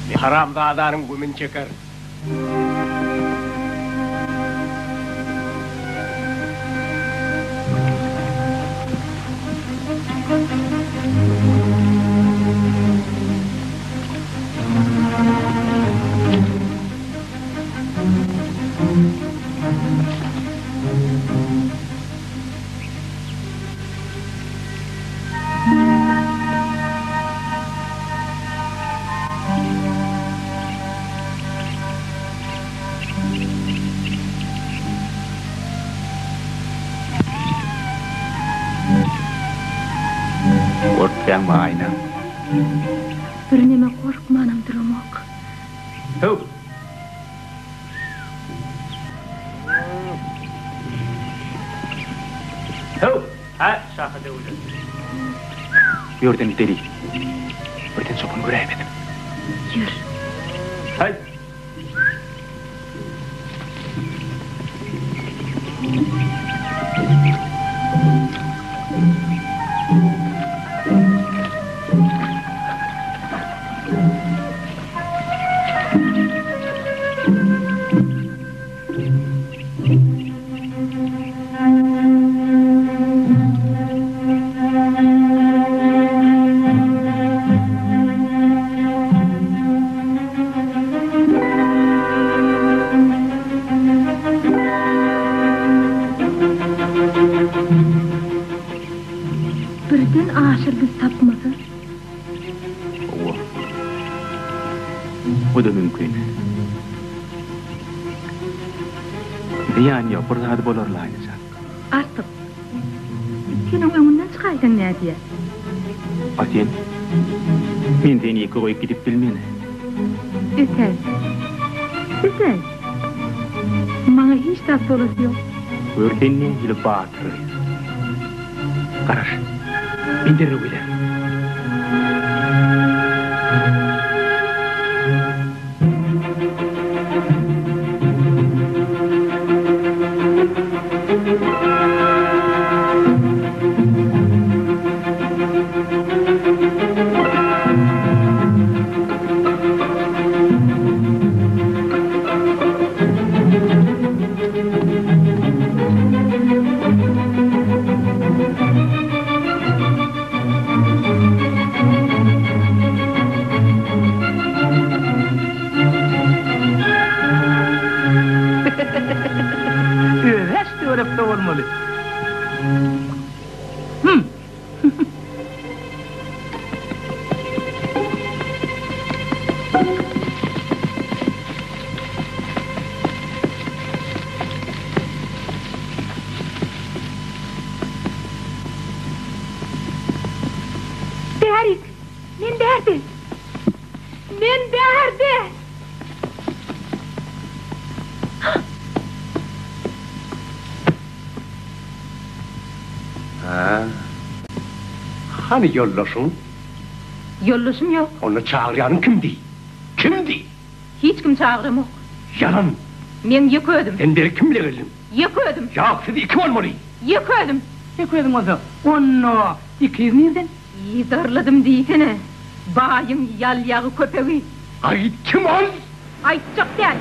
Men haramzadanyň gümüni çekerin. Gorkýaňmy, Aýna? Birneme gorkmanam duramok. Höw! Höw! Hä, şaha döwlet. Bu ýerden gideli. Birden çopan göräýmesin. Ýör. Haý! Birden Aşyr bizi tapmasa? Hawa. O-da mümkin. Zyýany ýok, bir zady bolar-la, Aýnajan. Artyk. Sen oň öňünden çykaýsaň nädýä? A sen? Men seni ýeke goýup gidip bilmen. Ötäý. Ötäý. Maňa hiç zat bolasy ýok. Gör sen nähili batyr gyz. Garaş. Men derrew gelerin. Öweş töwerekde bolmaly. Hüm. Bärik! Men bärde! Men bärde! Hä? Hany ýoldaşyň? Ýoldaşym ýok. Onda çagyrýanyň kimdi? Kimdi? Hiç kim çagyramok. Ýalan! Meň ýeke özüm. Sen beri kim bile geldiň? Ýeke özüm. Ýok, siz iki bolmaly. Ýeke özüm. Ýeke özüň bolsa, onda ikiz nirden? Yzarladym diýsene, baýyň ýalýagy köpegi. Aýt, kim ol? Aýtjak däl.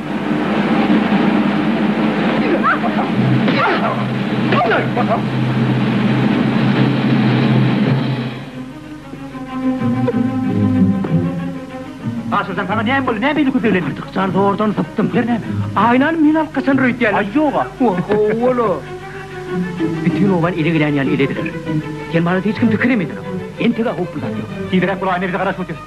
Aşyrjan saňa näme boldy, näme beýle köpeglendiň? Artyk jan zordan sypdym. Ýeri näme? Aýnany men alyp gaçandyr öýtýärler. Aý ýog-a. Ho-o-la. Bütin obany ele gelýän ýaly elediler. Sen barada hiç kim pikirem edenok. Entek-ä howply zat ýok. Tizräk bol, Aýna bize garaşyp otyr.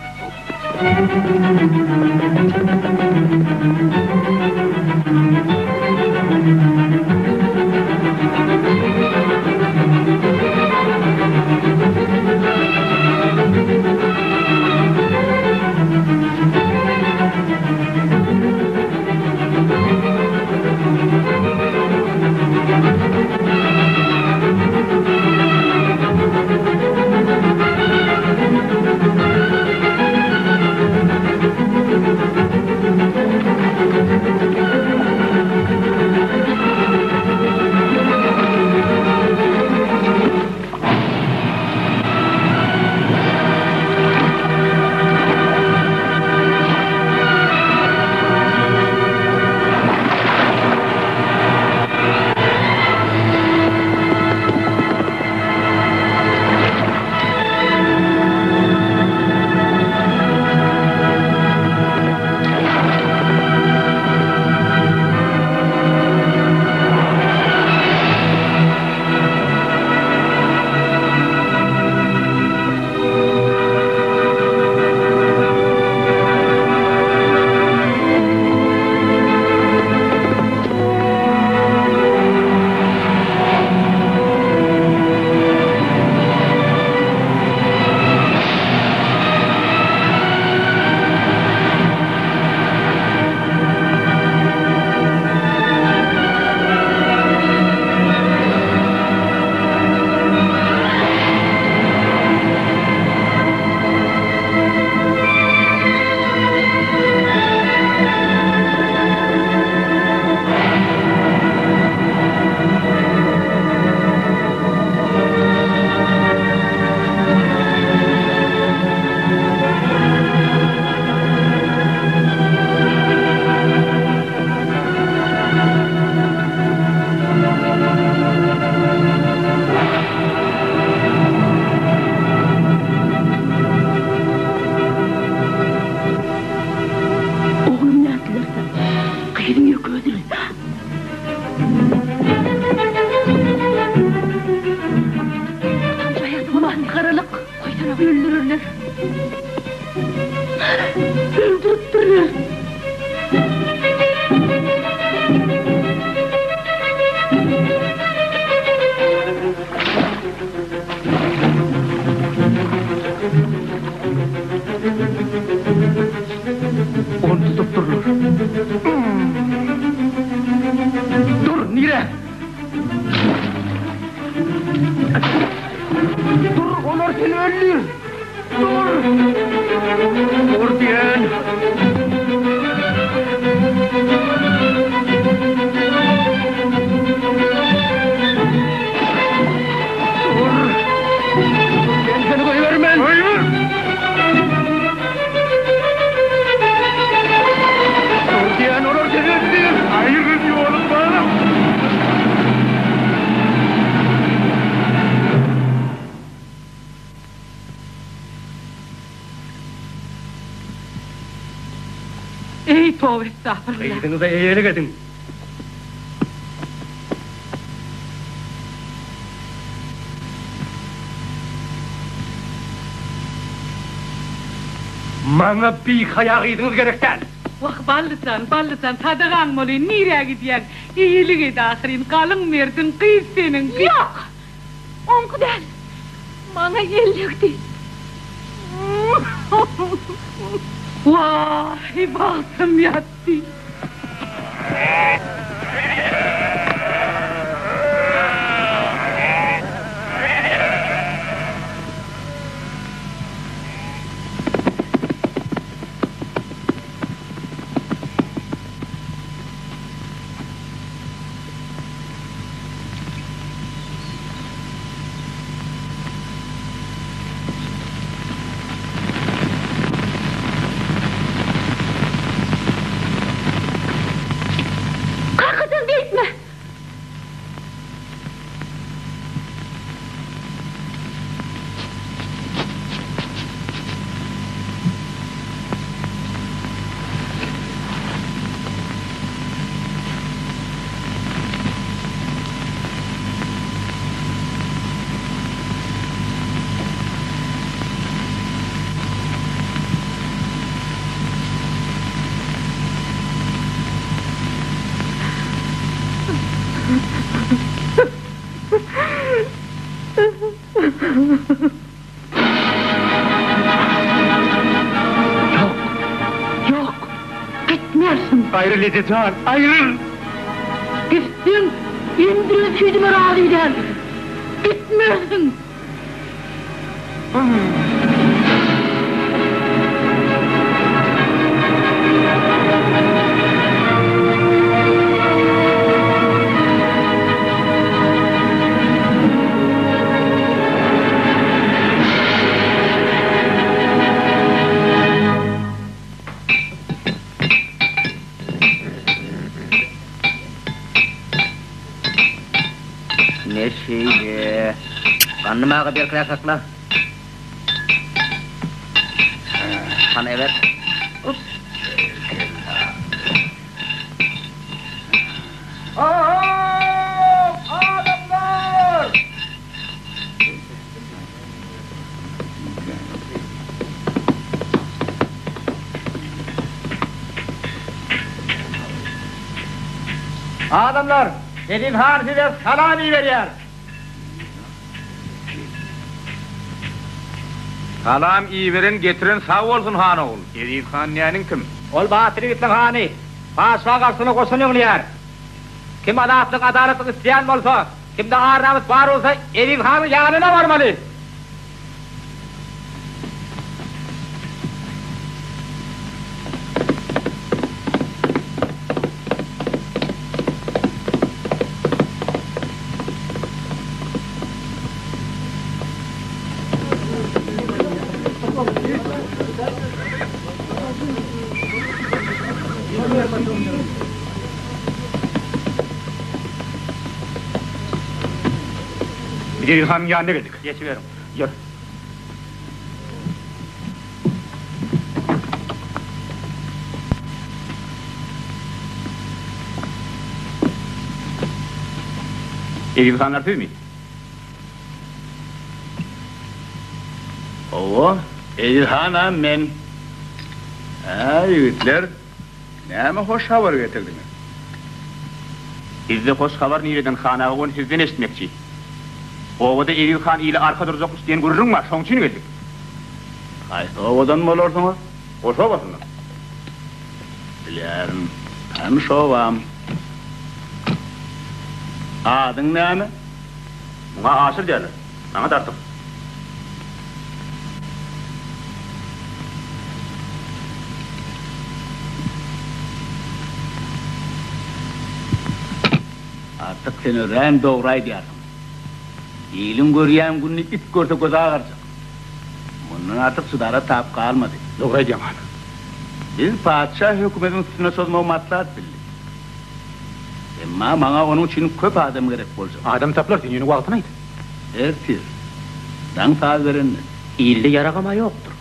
Öldürerler. Öldüripdirler. Ony tutupdyrlar. Dur, nirä? Dur, olar seni öldür. Dur! Dur diýen. Dur! Men seni goýbermen. Goýber! Dur diýen, olar seni öldür. Aýryl ýolumdan. Eý, toba estagfurullah. Gyzyňyza eýelik ediň. Maňa bihaýa gyzyňyz gerek däl. Wah, Ballyjan, Ballyjan, sadagaň bolaýyn, nirä gidýäň? Eýelik et ahyryn, galyň merdiň, gyz seniňki. Ýok! Oňky däl. Maňa ellekdi. Waý, bagtym ýatdy. Kakajan beýtme! Ýok! Ýok! Gitmersiň! Aýryl eje jan, aýryl! Gitseň, emdiren süýdüme razy däl. Gitmersiň! Ne şeýle? Gandym aga berkräk sakla. Hany eber. Up. Ho-ho! Adamlar! Adamlar, Eziz han size salam iberýär. Salam iberen getiren sag bolsun han ogul. Eziz han näniň kim? Ol batyr ýigitliň hany. Patyşa garşysyna goşun ýygnaýar. Kim azatlyk, adalatlyk isleýän bolsa, kimde ar-namys bar bolsa Eziz hanyň ýanyna barmaly. Biz Eziz hanyň ýanyna geldik. Geçiberiň. Ýör. Eziz hanlar sizmi? Hawa, Eziz hanam men. Hä, ýigitler, näme hoş habar getirdiňiz? Bizde hoş habar nireden, han aga, ony sizden eşitmekçi. Obada Eziz han ile arka durjakmyş diýen gürrüň bar, şoň üçin geldik. Haýsy obadan bolarsyňyz? Goşa obasyndan. Bilýärin, tanyş obam. Adyň näme? Muňa Aşyr diýerler. Maňa-da Artyk. Artyk sen örän dogry aýdýarsyň. Iliň görýän gününi it görse gözi agarjak. Mundan artyk çydara tap galmady. Dogry aýdýaň han. Biz patyşa hökümediň üstüne çozmagy maslahat bildik. Emma maňa onuň üçin köp adam gerek boljak. Adam tapylar, sen ýöne wagtyny aýt. Ertir, daň saz berende. Ilde ýaragam-a ýokdur.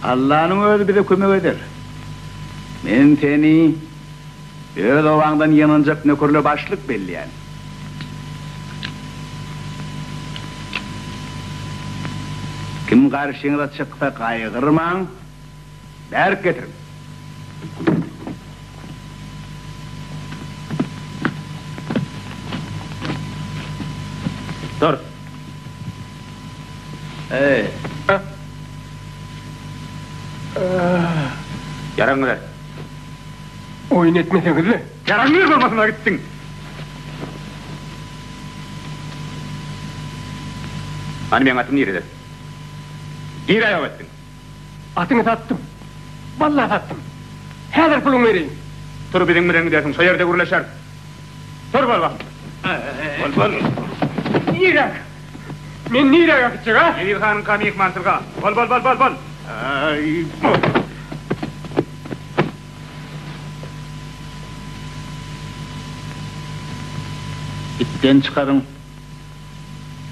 Allanyň özi bize kömek eder. Men seni öz obaňdan ýygnanjak nökerle başlyk belleýän. Kim garşyňyza çyksa gaýgyrmaň, bärik getiriň. Dur. Eý. Ýaragyňy ber. Oýun etmeseňiz-le. Ýaragyňy ber bolmasyna gitdiň. Hany meň atym nirede? Nirä ýok etdiň? Atyňy satdym. Walla satdym. Häzir puluňy bereýin. Tur biziň bilen gidersiň, şo ýerde gürleşeris. Tur bol bak. Bol bol. Nirä? Men nirä gitjek, a? Eziz hanyňka myhmançylyga. Bol bol bol bol bol. Aý. Itden çykaryň.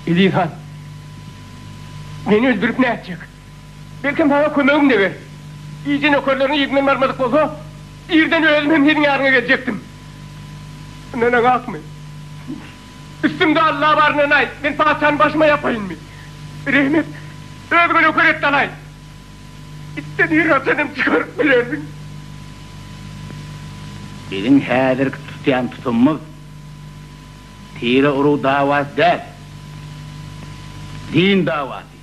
Eziz han, meni öldürip nätjek? Belkem saňa kömegim deger. Gije nökerleriň yzyndan barmadyk bolsa, irden özüm hem seniň ýanyňa geljekdim. Ynanaňakmy? Üstümde Alla bar ynanaý, men patyşany başyma ýapaýynmy? Rehim et, özüňe nöker et-de alaý. Itden ir haçan hem çykaryp bilersiň. Biziň häzirki tutýan tutumymyz tire-urug dawasy däl, din dawasy.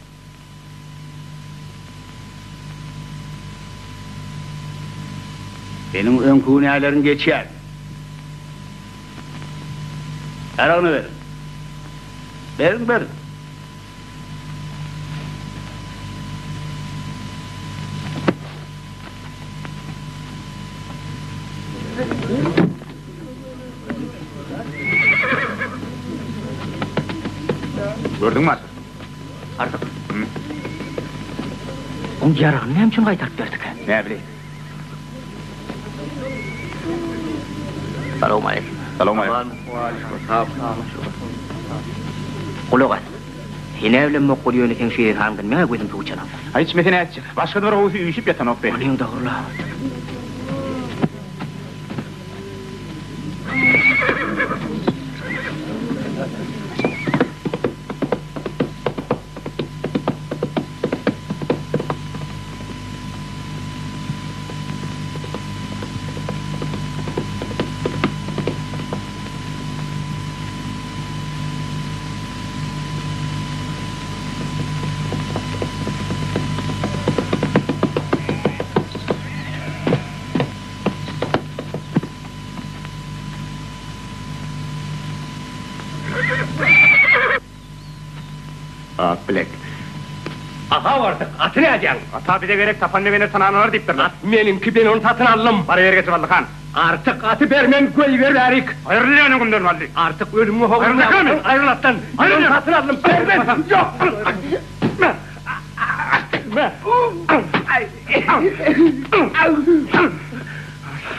Seniň öňki günäleriň geçýär. Ýaragyny beriň. Beriň, beriň. Gördüňmi Aşyr? Artyk. Oň ýaragyny näme üçin gaýtaryp berdikä? Näbileýin. Salowmaleýkim. Salowmaleýkim. Gulak as. Sen-ä bilemok bol ýöne seň şu ýerhaňdan meň-ä gözüm suw içenok. Aý içmese nätjek. Başga-da bir gowusy üýşüp ýatanok be. Onyň dogry-la. Ak bilek. Aha bardyk, aty nädýäň? Ata bize gerek, tapan begener tananlar diýipdirler. At meniňki, men ony satyn aldym. Bar ýeri getir Bally han. Artyk aty bermen, goýber bärik. Aýrylýan öňümden Bally. Artyk ölümiňe howlukma, aýryl atdan. Men ony satyn aldym, bermen. Ýok.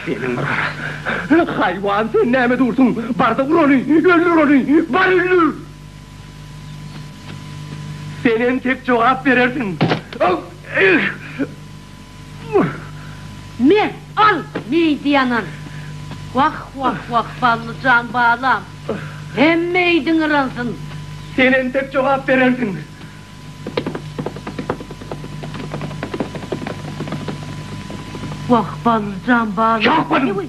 Seniň bir gara. Haýwan sen näme dursuň? Bar-da ur ony, öldür ony, bar öldür! Sen entek jogap berersiň. Me, al, meýdi ýanan. Wah, wah, wah, Bally jan balam. Hem meýdiň yransyn. Sen entek jogap berersiň. Wah, Ballyjan balam. Ýakmadym!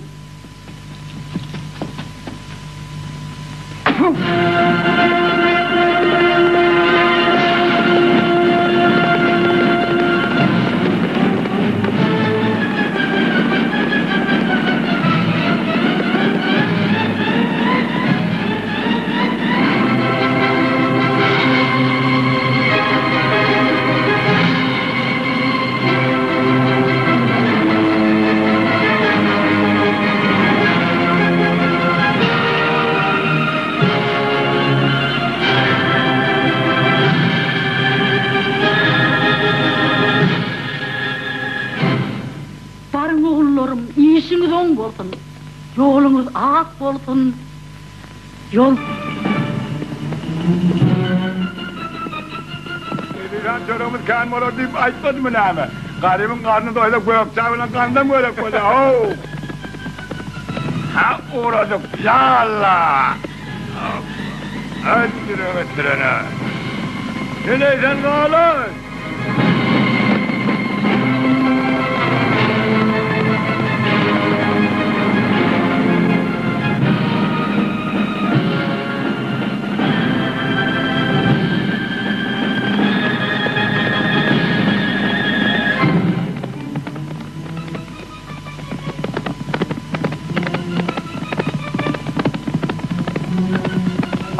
Baryň ogullarym, işiňiz oň bolsun, ýoluňyz ak bolsun, ýol. Eziz han çöregimiz kän bolar diýip aýtmadymy näme? Garybyň garny doýsa gök çaý bilen gandam gerek bolýar, how! Ha ugradyk, ýa Alla! Ötdürek ötdürene. Heleý sen galan!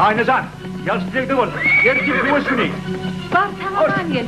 Aýna jan, ýagşy dilegde bol. Ertir söweş güni. Bar, sag-aman gel.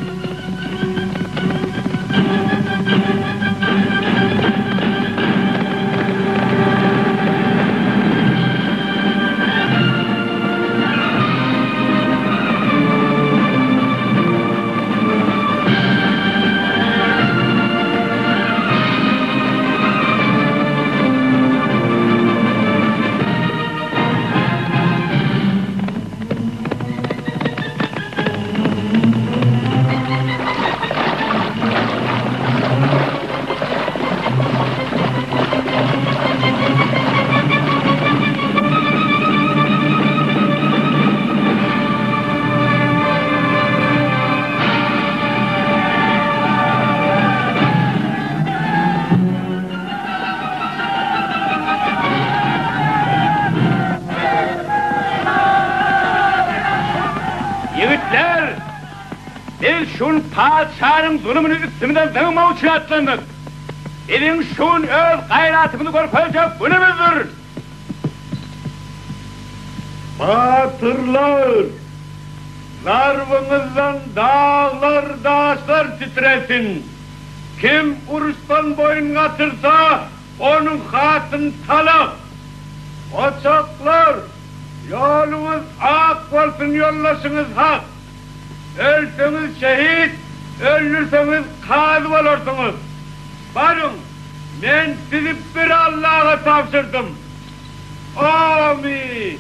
Ýigitler! Biz şu gün patyşanyň zulumyny üstümizden zyňmak üçin atlandyk. Biziň şu gün öz gaýratymyzy görkezjek günümizdir. Batyrlar! Zarbyňyzdan daglar, daşlar titresin! Kim uruşdan boýun gaçyrsa, onuň hatyny talak! Goçaklar! Ýoluňyz ak bolsun, ýoldaşyňyz hak! Ölseňiz şehit, öldürseňiz kazy bolarsyňyz! Baryň, men sizi bir Allaha tabşyrdym! Amin!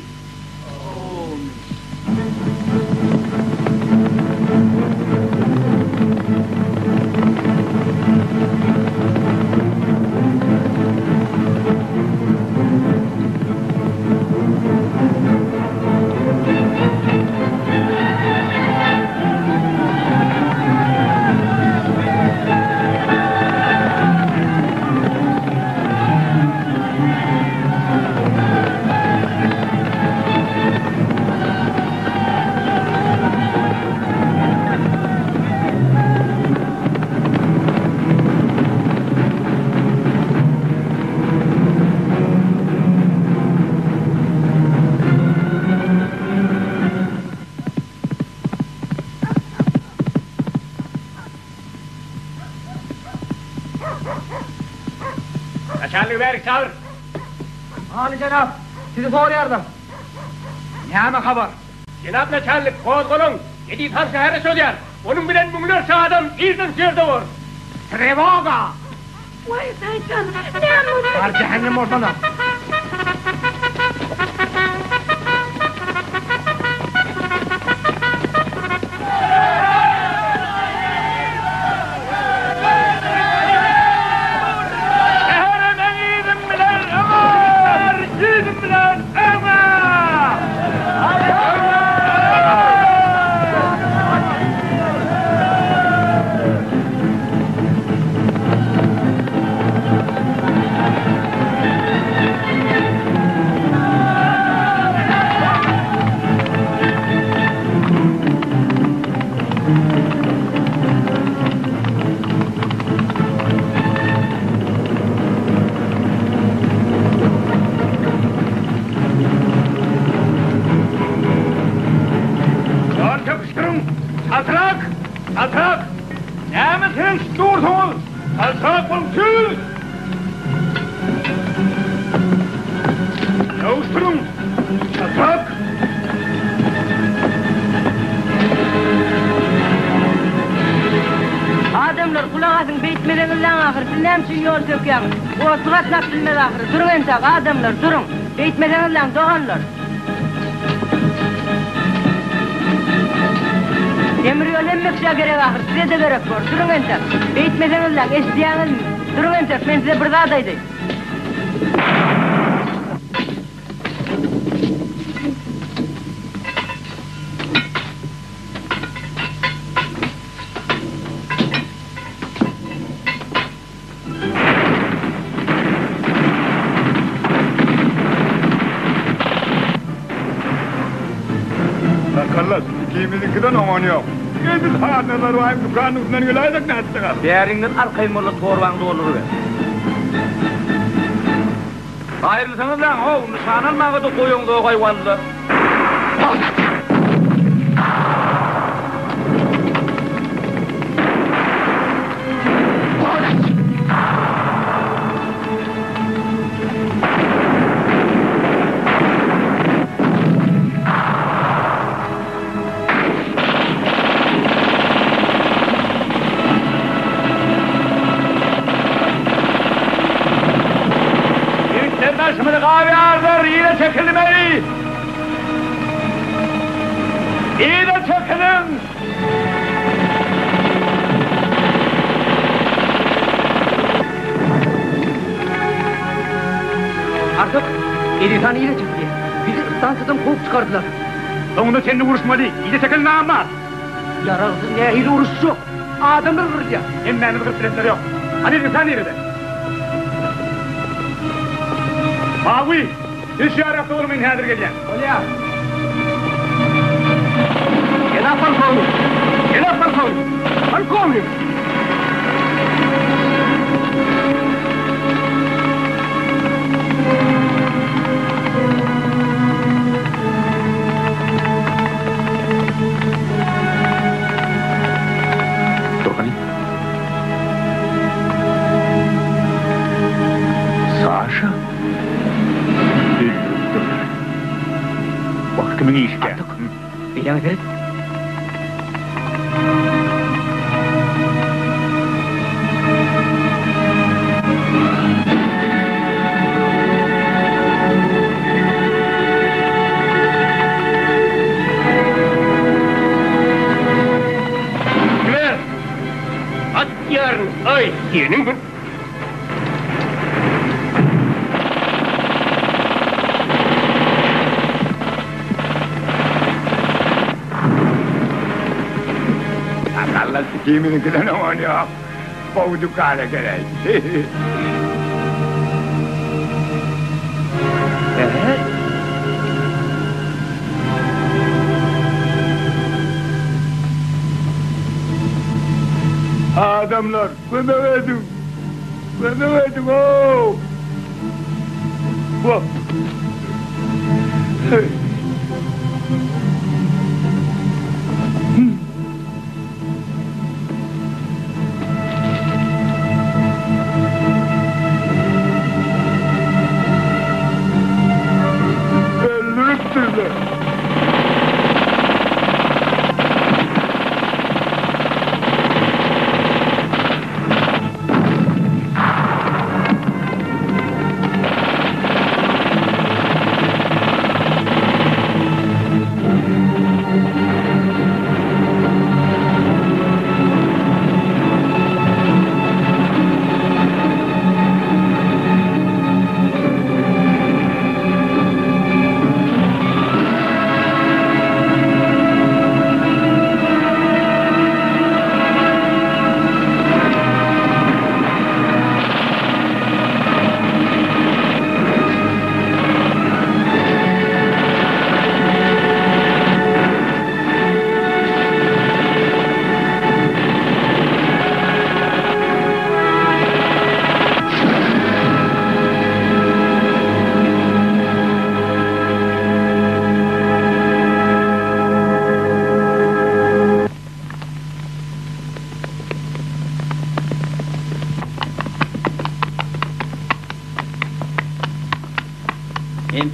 Naçalnigi bärik çagyr. Aly jenap, sizi soraýarlar. Näme habar? Jenap naçalnik, gozgalaň! Eziz han şähere çozýar. Onuň bilen müňlerçe adam irden şu ýerde bor. Trewoga! Waý, şeýtan, näme boldy? Bar jähennem bolsana! Şähere meň yzym bilen öňe! Yzym bilen öňe! Duruň! Çaltrak! Çaltrak! Näme seredişip dursuňyz? Çaltrak boluň, tüýs! Ýuwaş duruň! Çaltrak! Adamlar, gulak asyň, beýtmeseňizläň ahyry, siz näme üçin ýol sökýäňiz? Otly gatnap bilmez ahyry. Duruň entäk, adamlar, duruň! Beýtmeseňizläň, doganlar! Demir ýol hemme kişä gerek ahyry, size-de gerek bor. Duruň entäk! Beýtmeseňizläň, eşidýäňizmi? Duruň entäk, men size bir zat aýdaýyn. Sakallas, ikimiziňkiden oňan ýok. Gel biz Hanazar baýyň dükanynyň üstünden geläýsek nätjek ahyry. Bäriňden arkaýyn bol-da torbaňy dolduryber. Aýrylsaňyzlaň, how, nyşana almaga-da goýaňzog-aý walla. Ýigitler daşymyzy gaýarlar, yza çekilmeli! Yza çekiliň! Artyk, Eziz han yza çekilýär. Bizi stansiýadan kowup çykardylar. Soňunda seninle uruşmaly. Yza çekil namart! Ýaragsyz nähili uruşjak? Adamlar gyrylýar. Hemmämizi gyryp bilenler ýok. Hany Eziz han nirede? Mawy! Siz şu ýarakda boluň men häzir gelýän. Bolýar. Jenap polkownik! Jenap polkownik! Polkownik! Dur hany. Saşa? Öldüripdirler. Wah, kimiň işikä? Artyk, beýläňe seret. Ber! Atýaryn, aý, seniň bir... Sakalla ikimiziňkiden oňan ýok. Gowy dükan eken-eý. Adamlar, kömek ediň! Kömek ediň-ow! Wah! Öldüripdirler.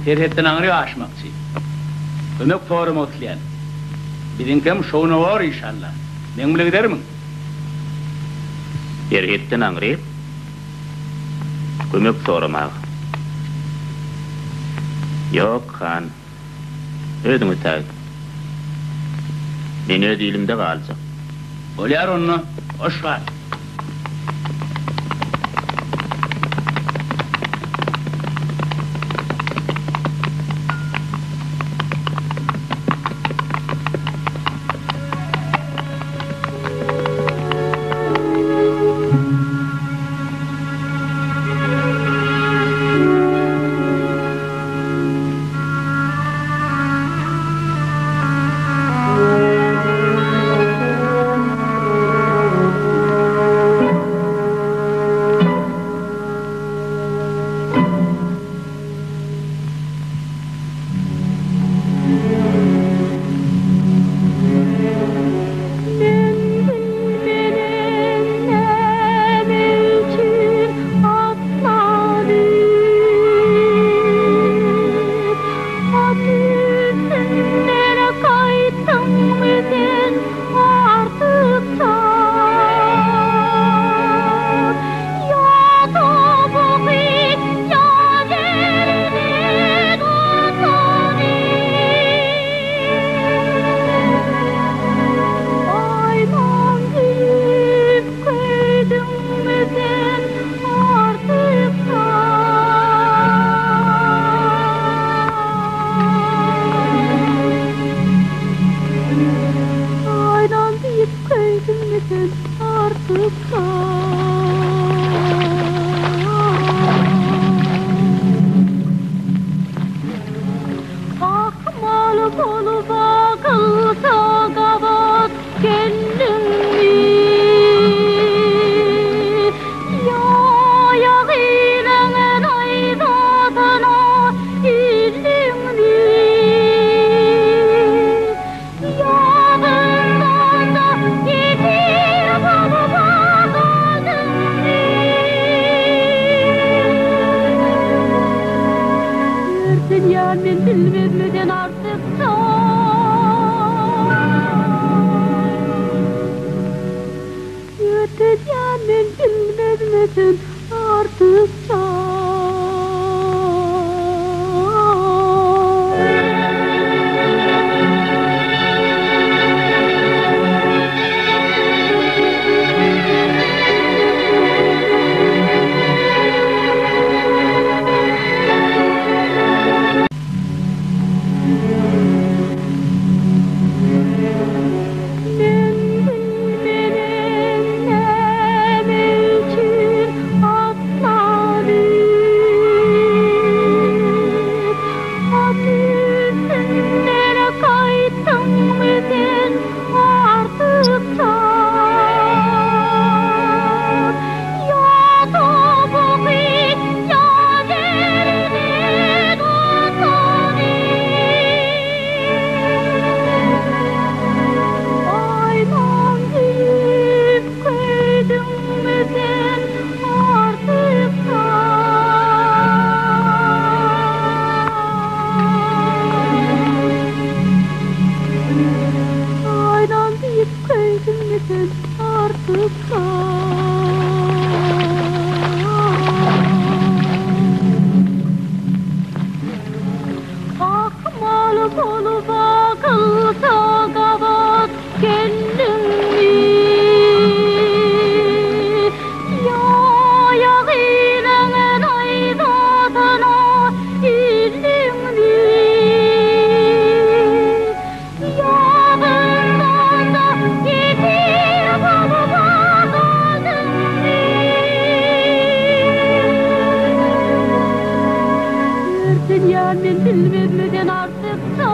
Serhetden aňryk aşmakçy. Kömek soramak isleýän. Biziňkem şowuna bor işalla. Meň bile gidermiň? Serhetden aňryk kömek soramaga. Ýok, han. Özüň ötägit. Men öz ilimde galjak. Bolýar onda, hoş gal. Men bilmedim näme üçin atlanyp, At üstünden gaýtdyňmy sen artyk çak? Ýa topugy, ýa belini tutany. Aýdan diýip köýdüňmi sen artyk Aýdan diýip köýdüňmi sen artyk Akmal bolup akylsa gabat geldiňmi? Ýa ýagynyň naýzasyna ildiňmi? Ýa zyndanda ýesir bolup galdyňmy? Örtenýän men bilmezmeden artyk çak. Örtenýän men bilmezmeden artyk çak. Men bilmedim näme üçin atlanyp, At üstünden gaýtdyňmy sen artyk çak? Ýa topugy, ýa belini tutany. Aýdan diýip köýdüňmi sen artyk Aýdan diýip köýdüňmi sen artyk Akmal bolup akylsa gabat geldiňmi? Ýa ýagynyň naýzasyna ildiňmi? Ýa zyndanda ýesir bolup galdyňmy? Örtenýän men bilmezmeden artyk çak.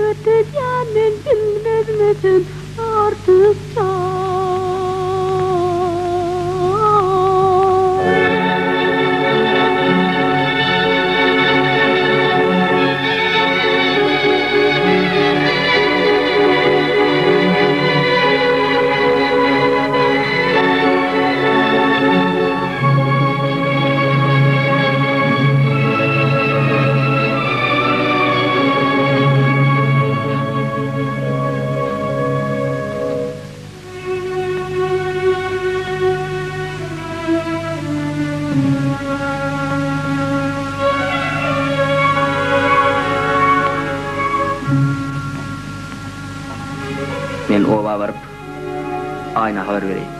Örtenýän men bilmezmeden artyk çak. Men oba baryp, Aýna habar bereýin.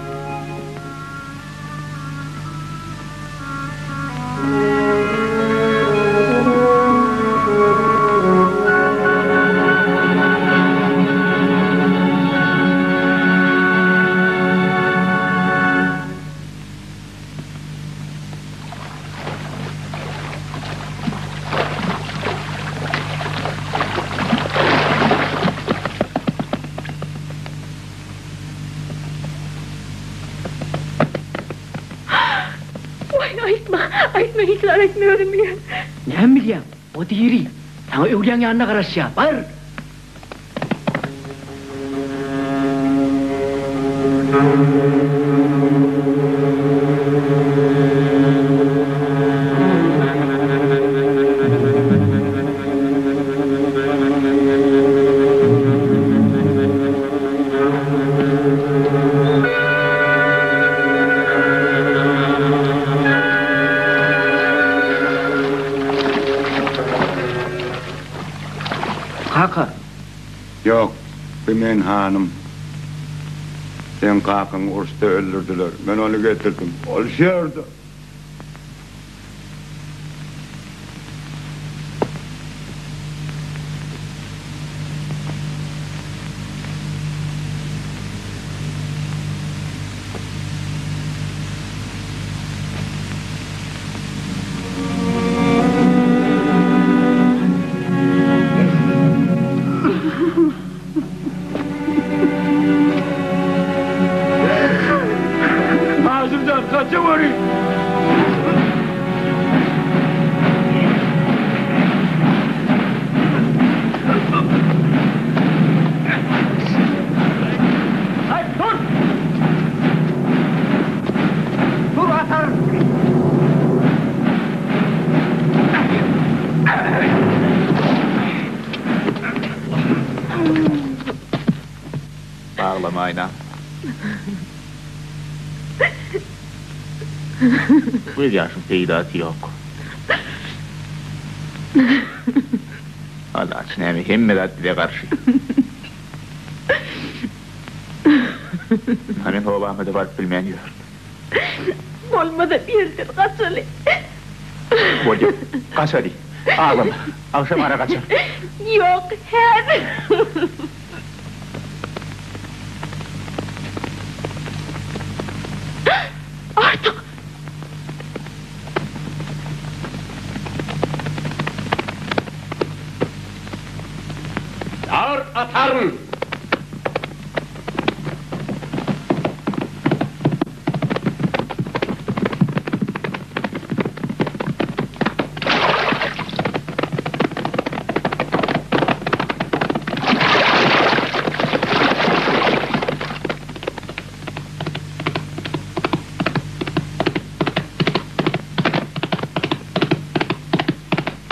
Waý, aýtma, aýtma, hiç zat aýtma, özüm bilýän. Näme bilýäň? O diri. Saňa öwlüýäň ýanynda garaşýar. Bar! Kaka! Ýok, bu men hanym. Seň kakaňy uruşda öldürdiler. Men ony getirdim. Ol şu ýerde. Azymjan gaçaweri! Aý, dur! Dur ataryn! Aglama Aýna. Göz ýaşyň peýdasy ýok. Alaç näme hemme zat bize garşy. Ha men obama-da baryp bilmän ýörün. Bolmasa bir ýerden gaçaly. Bolýa, gaçaly. Aglama. Agşam ara gaçarys. Ýok, häzir. Artyk! Dar ataryn!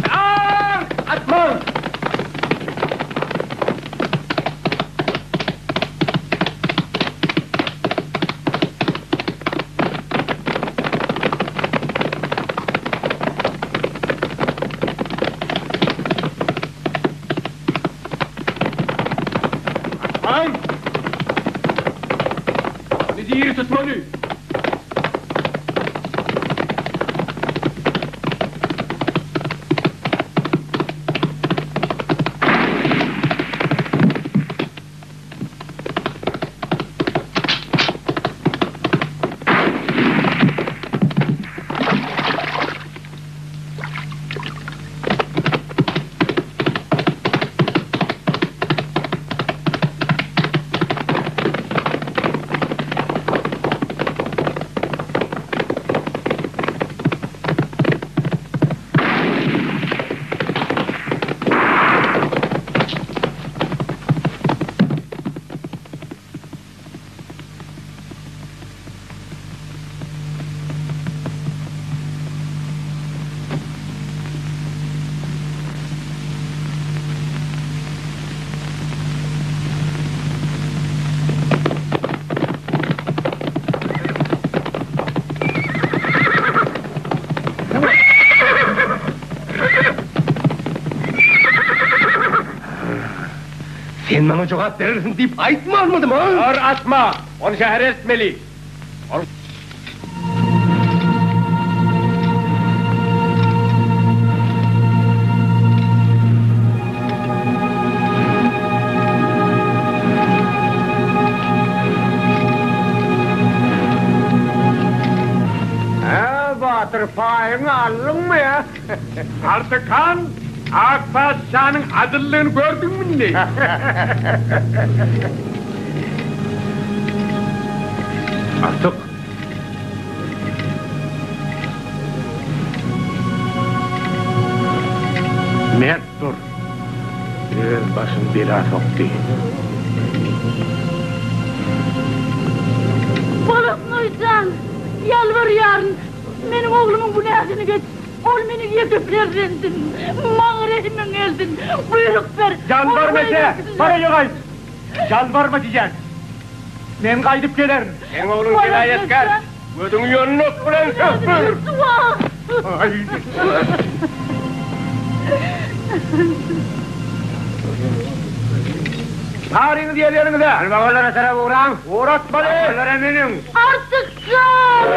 Dar atmaň! Atmaň! Ony diri tutmaly! Sen maňa jogap berersiň diýip aýtmanmydym, a? Dur, atma! Ony şähere eltmeli. Ol. Hä, batyr, paýyňy aldyňmy, ä? Artyk han, ak patyşanyň adyllygyny gördüňmi indi? Artyk! Mert dur! Öz başyny bela sokdy. Bolotnoý jan, ýalbarýaryn, meniň oglumyň günäsini geç. Ol meniň ýeke perzendim. Maňa rehimiň gelsin. Buýruk ber. Ýalbarma eje, bar öýe gaýt. Ýalbarma diýýän. Men gaýdyp gelerin. Seň ogluň jenaýatkär. Gözüňi ýonmak bilen sökdür. Baryňyz ýerleriňize. Almagolara tarap ugraň. Ugratmaly. Olara münüň. Artyk jan!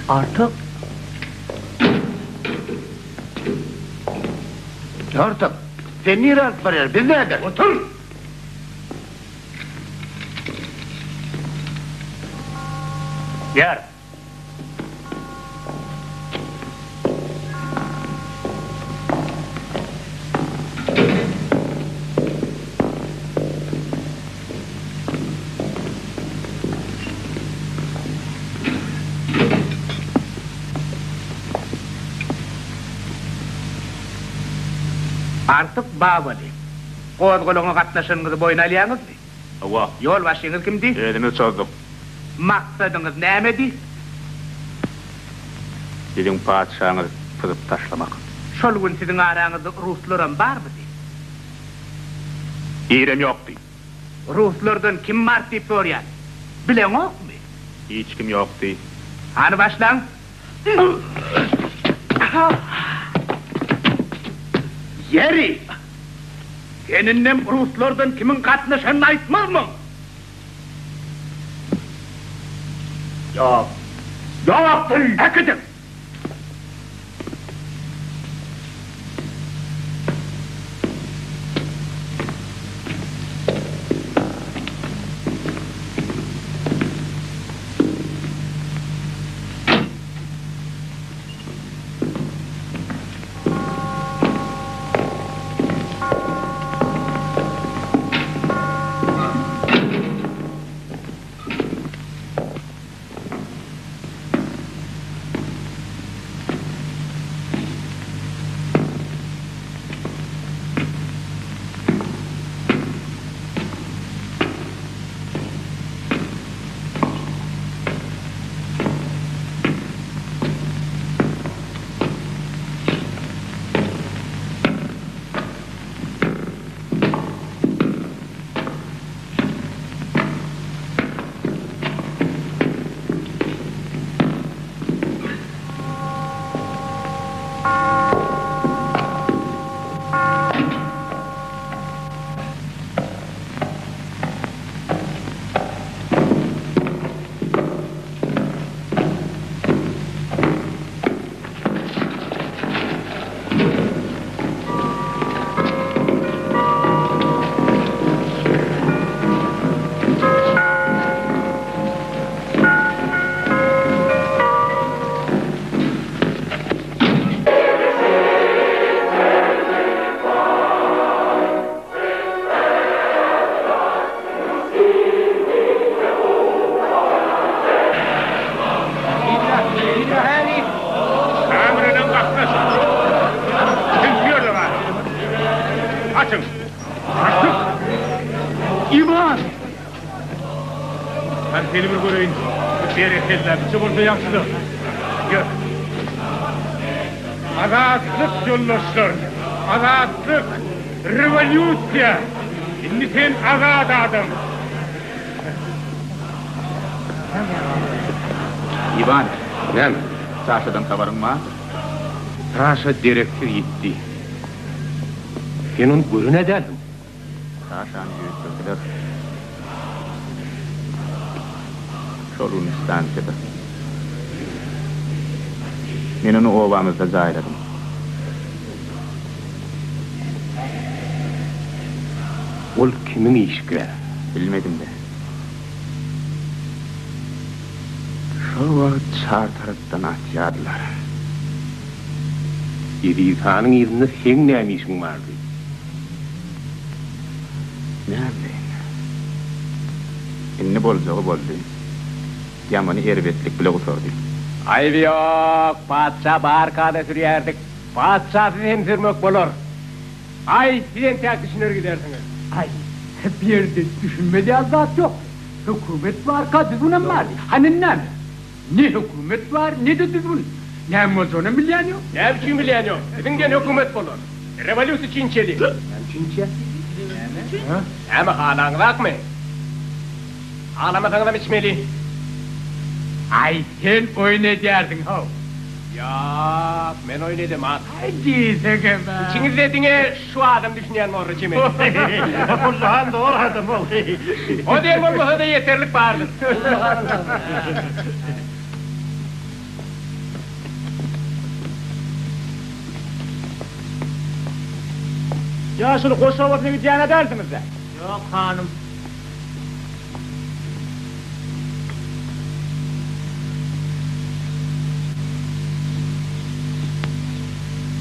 Artyk. Artyk, sen nirä alyp barýar, biz näder? Otur! Ýör! Artyk Babaly, gozgalaňa gatnaşanyňyzy boýun alýaňyzmy? Hawa. Ýolbaşçyňyz kimdi? Özümiz çozduk. Maksadyňyz nämedi? Siziň patyşaňyzy pyzyp taşlamak. Şol gün siziň araňyzda ruslaram barmydy? Birem ýokdy. Ruslardan kim bar diýip sorýan. Bileňokmy? Hiç kim ýokdy. Hany başlaň. Ýeri! Sen indem ruslardan kimiň gatnaşanyny aýtmazmyň? Ýok. Ýokdy! Äkidiň! Kameradan gatnaşyk ýok. Siz şu ýerde galyň. Açyň! Açyk! Iwan! Hany seni bir göreýin. Berekella, biçe bolsa ýagşy-da. Ýör. Azatlyk ýoldaşlar! Azatlyk! Rewolýusiýa! Indi sen azat adam. Iwan. Näme? Saşadan habaryň barmy? Saşa dereksiz ýitdi. Sen ony gören-ä dälsiň? Saşany öldürdiler. Şol gün stansiýada. Men ony obamyzda jaýladym. Ol kimiň işikä? Bilmedim-de. Şol wagt çar tarapdan atýardylar. Eziz hanyň yzynda seň näme işiň bardy? Näbileýin. Indi boljagy boldy. Ýamany erbetlik bile gutardy. Aýby ýok, patyşa barka-da sürýärdik. Patyşasyz hem sürmek bolar. Aý, siz entäk düşüner gidersiňiz. Aý, bu ýerde düşünmez ýaly zat ýok. Hökümet barka düzgünem bardy. Hany indi näme? Ne hökümet bar, ne-de düzgün. Näme boljagynam bilýän ýok. Näme üçin bilýän ýok? Biziň diýen hökümet bolar. Rewolýusiýa üçin içeli. Näme üçin içýäs? Näme, halaňyzakmy? Halamasaňyzam içmeli. Aý, sen oýun edýärsiň, how. Ýok, men oýun edemok. Aý, diýseňem-ä. Içiňizde diňe şu adam düşünýän borly çemeli. Gulluhan dogry adam ol. O diýen bolmasa-da ýeterlik bardyr. Ýaşuly goş obasyna gidýän-ä dälsiňiz-dä? Ýok, hanym.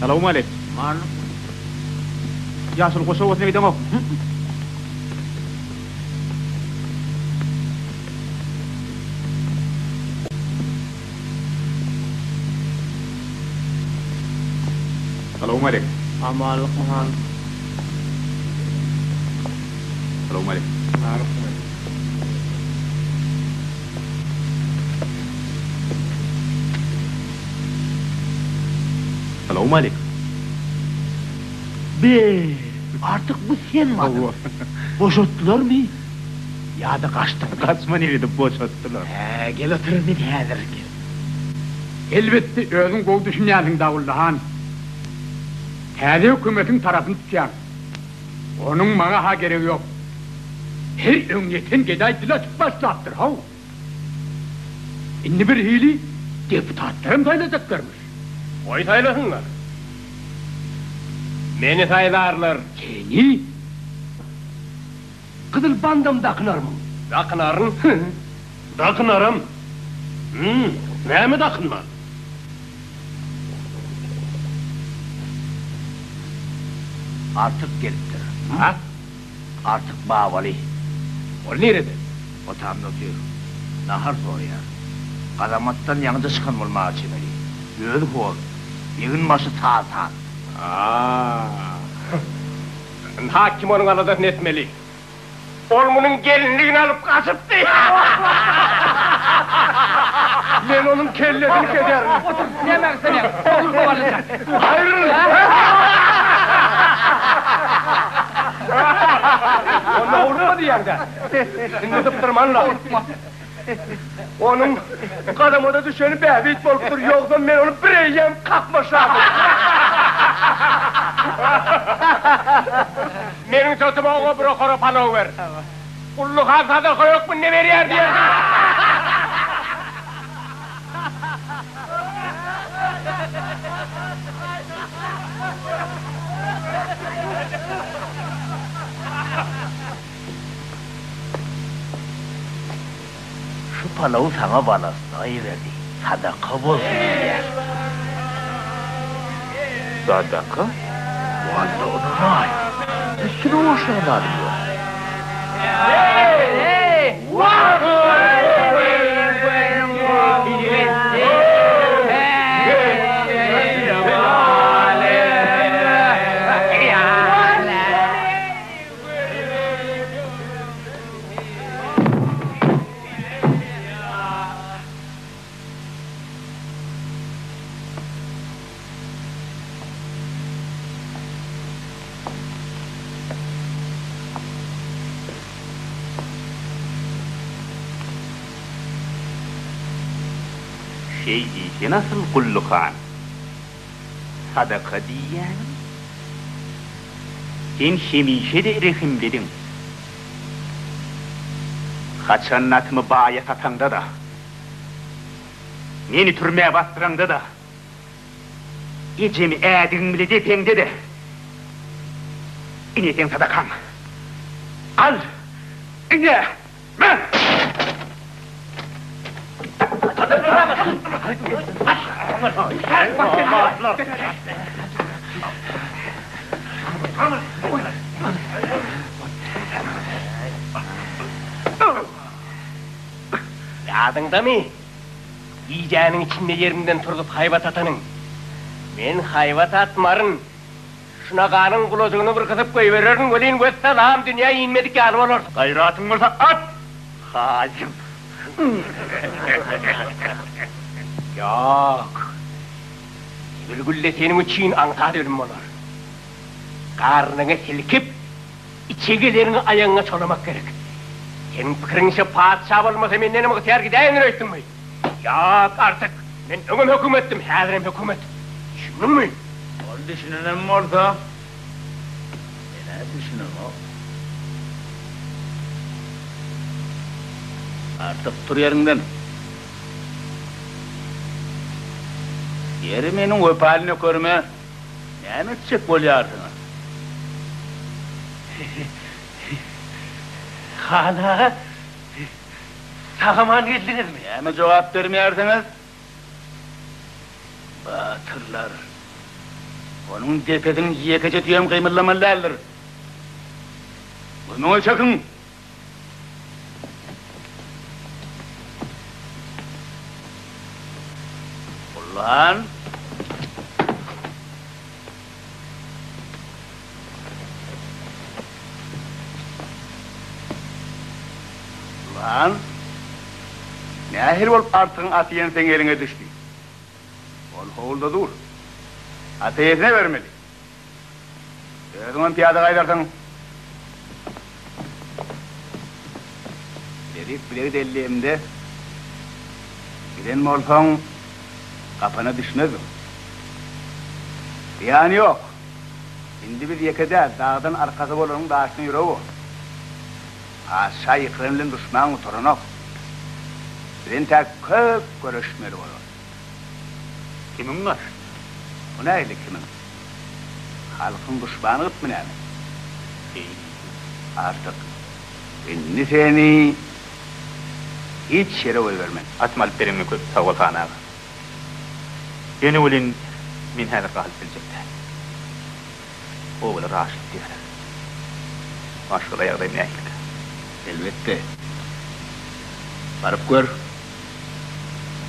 Salowmaleýkim. Ýaşuly goş obasyna gideňokmy? Salowmaleýkim. Amanlykmy hanym? Salowmaleýkim. Salowmaleýkim. Be, artyk bu senmi adam? Boşatdylarmy ýa-da gaçdyňmy? Gaçman edip boşatdylar. Hä, gel otur men häzir gel. Elbetde özüň gowy düşünýänsiň Dawully han. Täze hökümetiň tarapyny tutýaň. Onuň maňa-ha geregi ýok. Her öňýeten gedaý dil açyp başlapdyr, how. Indi birhili deputatlaram saýlajaklarmyş. Goý saýlasynlar. Meni saýlarlar. Seni? Gyzyl bandam dakynarmyň? Dakynaryn. Dakynaram. Hüm, näme dakynman? Artyk gelipdir. A? Artyk Babaly. Ol nirede? Otamda otyr. Nahar soraýar. Gazamatdan ýaňyja çykan bolmaga çemeli. Özi hor. Egin-başy saz-saz. A. Ynha kim onuň aladasyny etmeli. Ol munuň gelinligini alyp gaçypdy. Men onuň kellesini keserin. Otur, näme gyssanýaň? Otur sowalyja. Aýryl! Onda howlukma diýýäň-dä. Indi sypdyrman-la. Onuň gazamada düşeni bähbit bolupdyr, ýogsam men ony bireýýäm kakmaşlardym. Meniň sözüme oňa bir okara palaw ber. Gully han sadaka hökmünde berýär diýersiň. Şu palawy saňa balasy berdi, sadaka bolsun diýýär. Sadaka? Walla ynanaý, üstüne goşýan zadym ýok. Şeý diýsene asyl Gully han. Sadaka diýýäniň? Sen hemişe-de rehimlidiň. Haçan atymy baýa sataňda-da, meni türmä basdyraňda-da, ejemi ädigiň bile depeňde-de, ine seň sadakaň. Al, ine, me! Ýadyňdamy, gijäniň içinde ýerinden turzup haýbat atanyň? Men haýbat atmaryn. Şu naganyň gulajygyny bir gysyp goýbererin welin, wessalam, dünýä inmedik ýaly bolarsyň. Gaýratyň bolsa at, haýyn! Ýok. Bir gülle seniň üçin aňsat ölüm bolar. Garnyňy silkip, içegeleriňi aýagyňa çolamak gerek. Seniň pikiriňçe patyşa bolmasa mendenem ygtyýar gidäýendir öýtdüňmi? Ýok, Artyk, men öňem hökümetdim, häzirem hökümet. Düşündiňmi? Ol düşünenem bolsa, men-ä düşünemok. Artyk, tur ýeriňden. Ýeri meniň wepaly nökerime näme etjek bolýarsyňyz? Han aga, sag-aman geldiňizmi? Näme jogap bermeýärsiňiz? Batyrlar, onuň depesiniň ýekeje tüýem gymyldamaly däldir. Gömüňe çekiň! Ulan! Ulan! Nähili bolup Artygyň aty ýene seň eliňe düşdi? Ol howluda dur. Aty eýesine bermeli. Özüňem pyýada gaýdarsyň. Ilerik bile gideli diýemde, giden bolsaň, gapana düşmezdiň. Zyýany ýok. Indi biz ýeke däl, dagdan arkasy bolanyň daşyna ýüregi bor. Patyşa ýykylan bilen duşman gutaranok. Biz entäk köp göreşmeli bolarys. Kimiň garşysyna? O nähili kimiň? Halkyň duşmany gytmy näme? Eý. Artyk, indi seni hiç ýere goýbermen. Atymy alyp bereňe köp sag bol, han aga. Ýöne welin, men häzir galyp biljek däl. Obalar açlyk diýýärler. Maşgala ýagdaýym nähilikä? Elbetde. Baryp gör.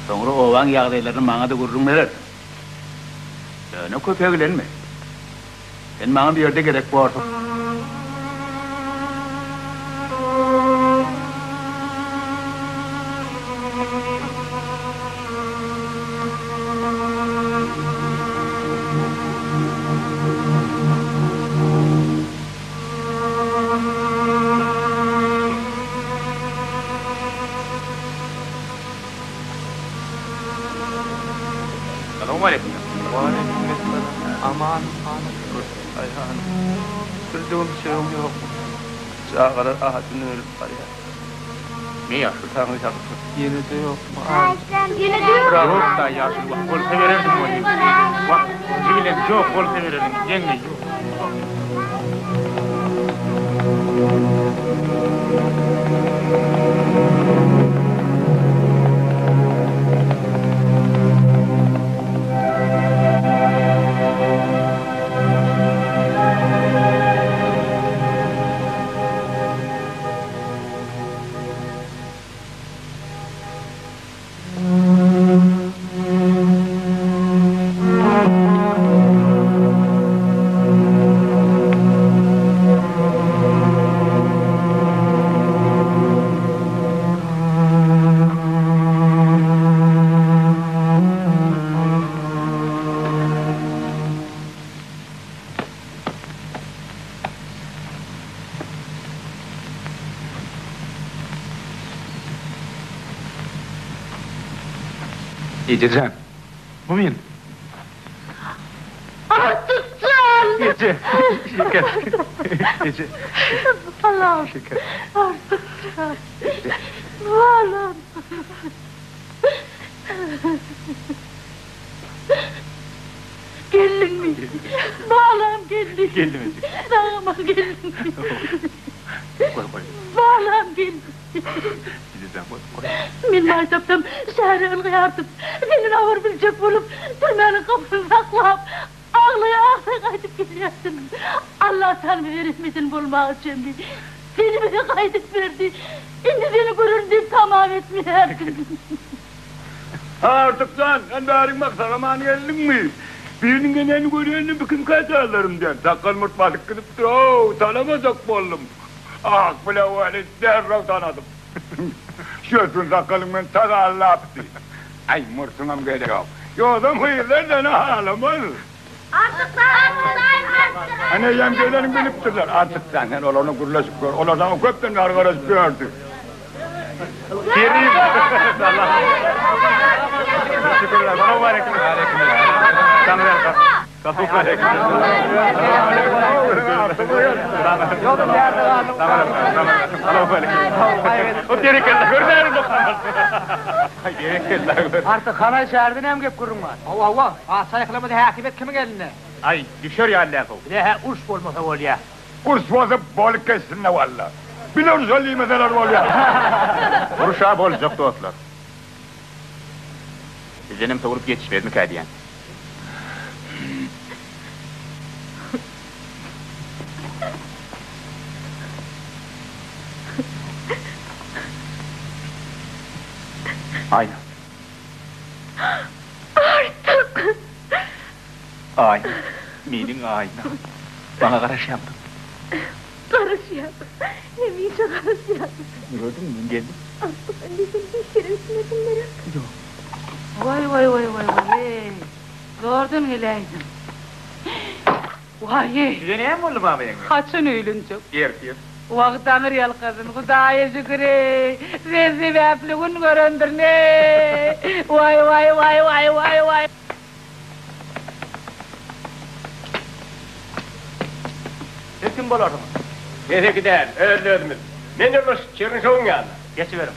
Soňra obaň ýagdaýlaryny maňa-da gürrüň berersiň. Ýöne köp eglenme. Sen maňa bu ýerde gerek borsuň. Salowmaleýkim. Waleýkim essalam. Aman hana şükür. Aýhanym. Bir döwüm çöregiň ýokmy? Çagalar ajyndan ölüp barýar. Ne ýaşuly? Saňa ýagşy. Ýene-de ýokmy? Ýene-de ýok. Ýok-da ýaşuly, wah, bolsa bererdim welin. Wah, jigilem, ýok, bolsa bererdim. Ýeňňe, ýok. Eje jan, bu men. Artyk jan! Eje, şeker. Eje. Balam. Şeker. Artyk jan. Balam. Geldiňmi? Balam geldi. Geldim eje. Sag-aman geldiňmi? Goý, goý. Balam geldi. Eje jan, goý, goý. Men maý tapsam, şähere ylgaýardym. Senden habar biljek bolup, türmäniň gapysyny saklap, aglaý-aglaý gaýdyp gelýärdim. Allatagala bize rehmedini bolmaga çemli, seni bize gaýdyp berdi. Indi seni görerin diýip tamam etmeýärdim. Artyk jan, sen bäriň bak, sag-aman geldiňmi? Biriniň eneni görenini bikim kätärlerim diýen. Sakgal-murt basyp gidipdir-ow, tanamajak boldum. Ak bile weli derrew tanadym. Şu ösgün sakgalyň meni tas aldapdy. Aý, murtuňam gerek ýok. Ýogsam gyzlar seni halamaz. Ana, eýýäm gelenini bilipdirler. Artyk jan, sen olarla gürleşip gör. Olar saňa köpden bäri garaşyp ýördi. Artyk hanaý şäherde näme gep-gürrüň bar? Hawa, hawa. Patyşa ýykylamada häkimiýet kimiň elinde? Aý, düşer ýaly däl-how. Bize-hä uruş bolmasa bolýa. Uruş bolsa bolup geçsin-dä walla. Bile urşa diýmeseler bolýa. Uruş-a boljak dostlar. Bizdenem sowlup ýetişmezmikä diýýän. Aýna. Artyk! Aýna, meniň Aýnam. Maňa garaşýarmyň? Garaşýardym. Hemişe garaşýardym. Gördüňmi, men geldim. Artyk, indi sen hiç ýere gitmersiň gerek? Ýok. Waý, waý, waý, waý, waý-eý. Zordan geläýdim. Waý-eý. Size näme boldy, baba ýeňňe? Haçan öýlenjek? Ertir. Wah, Taňry ýalkasyn, Hudaýa şükür-eý! Sen sebäpli gün görendirin-eý! Waý, waý, waý, waý, waý, waý! Siz kim bolarsyňyz? Keseki däl, öz-özümiz. Men ýoldaş Çernyşowyň ýanyna. Geçiberiň.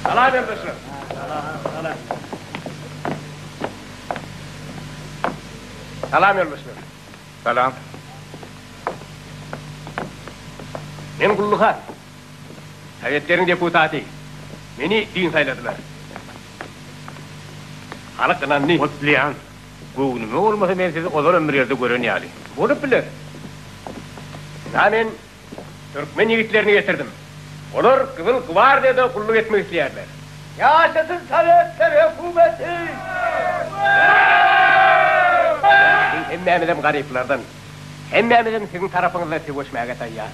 Salam ýoldaşlar. Salam. Salam ýoldaşlar. Salam. Men Gully han. Sowetleriň deputaty. Meni düýn saýladylar. Halk ynandy. Gutlaýan. Göwnüme bolmasa men sizi ozalam bir ýerde gören ýaly. Bolup biler. Ynha men türkmen ýigitlerini getirdim. Olar Gyzyl gwardiýada gulluk etmek isleýärler. Ýaşasyn Sowetler hökümeti! Biziň hemmämizem garyplardan. Hemmämizem siziň tarapyňyzda söweşmäge taýýar.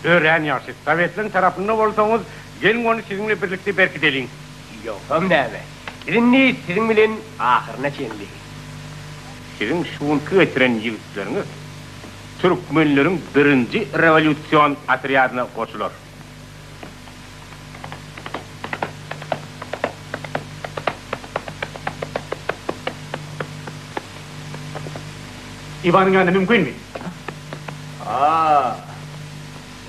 Örän ýagşy. Sowetleriň tarapynda bolsaňyz, geliň ony siziň bilen birlikde berkideliň. Ýogsam näme? Biz indi siziň bilen ahyryna çenli. Siziň şu günki getiren ýigitleriňiz türkmenleriň birinji rewolýusion otrýadyna goşular. Iwanyň ýanyna mümkinmi? A,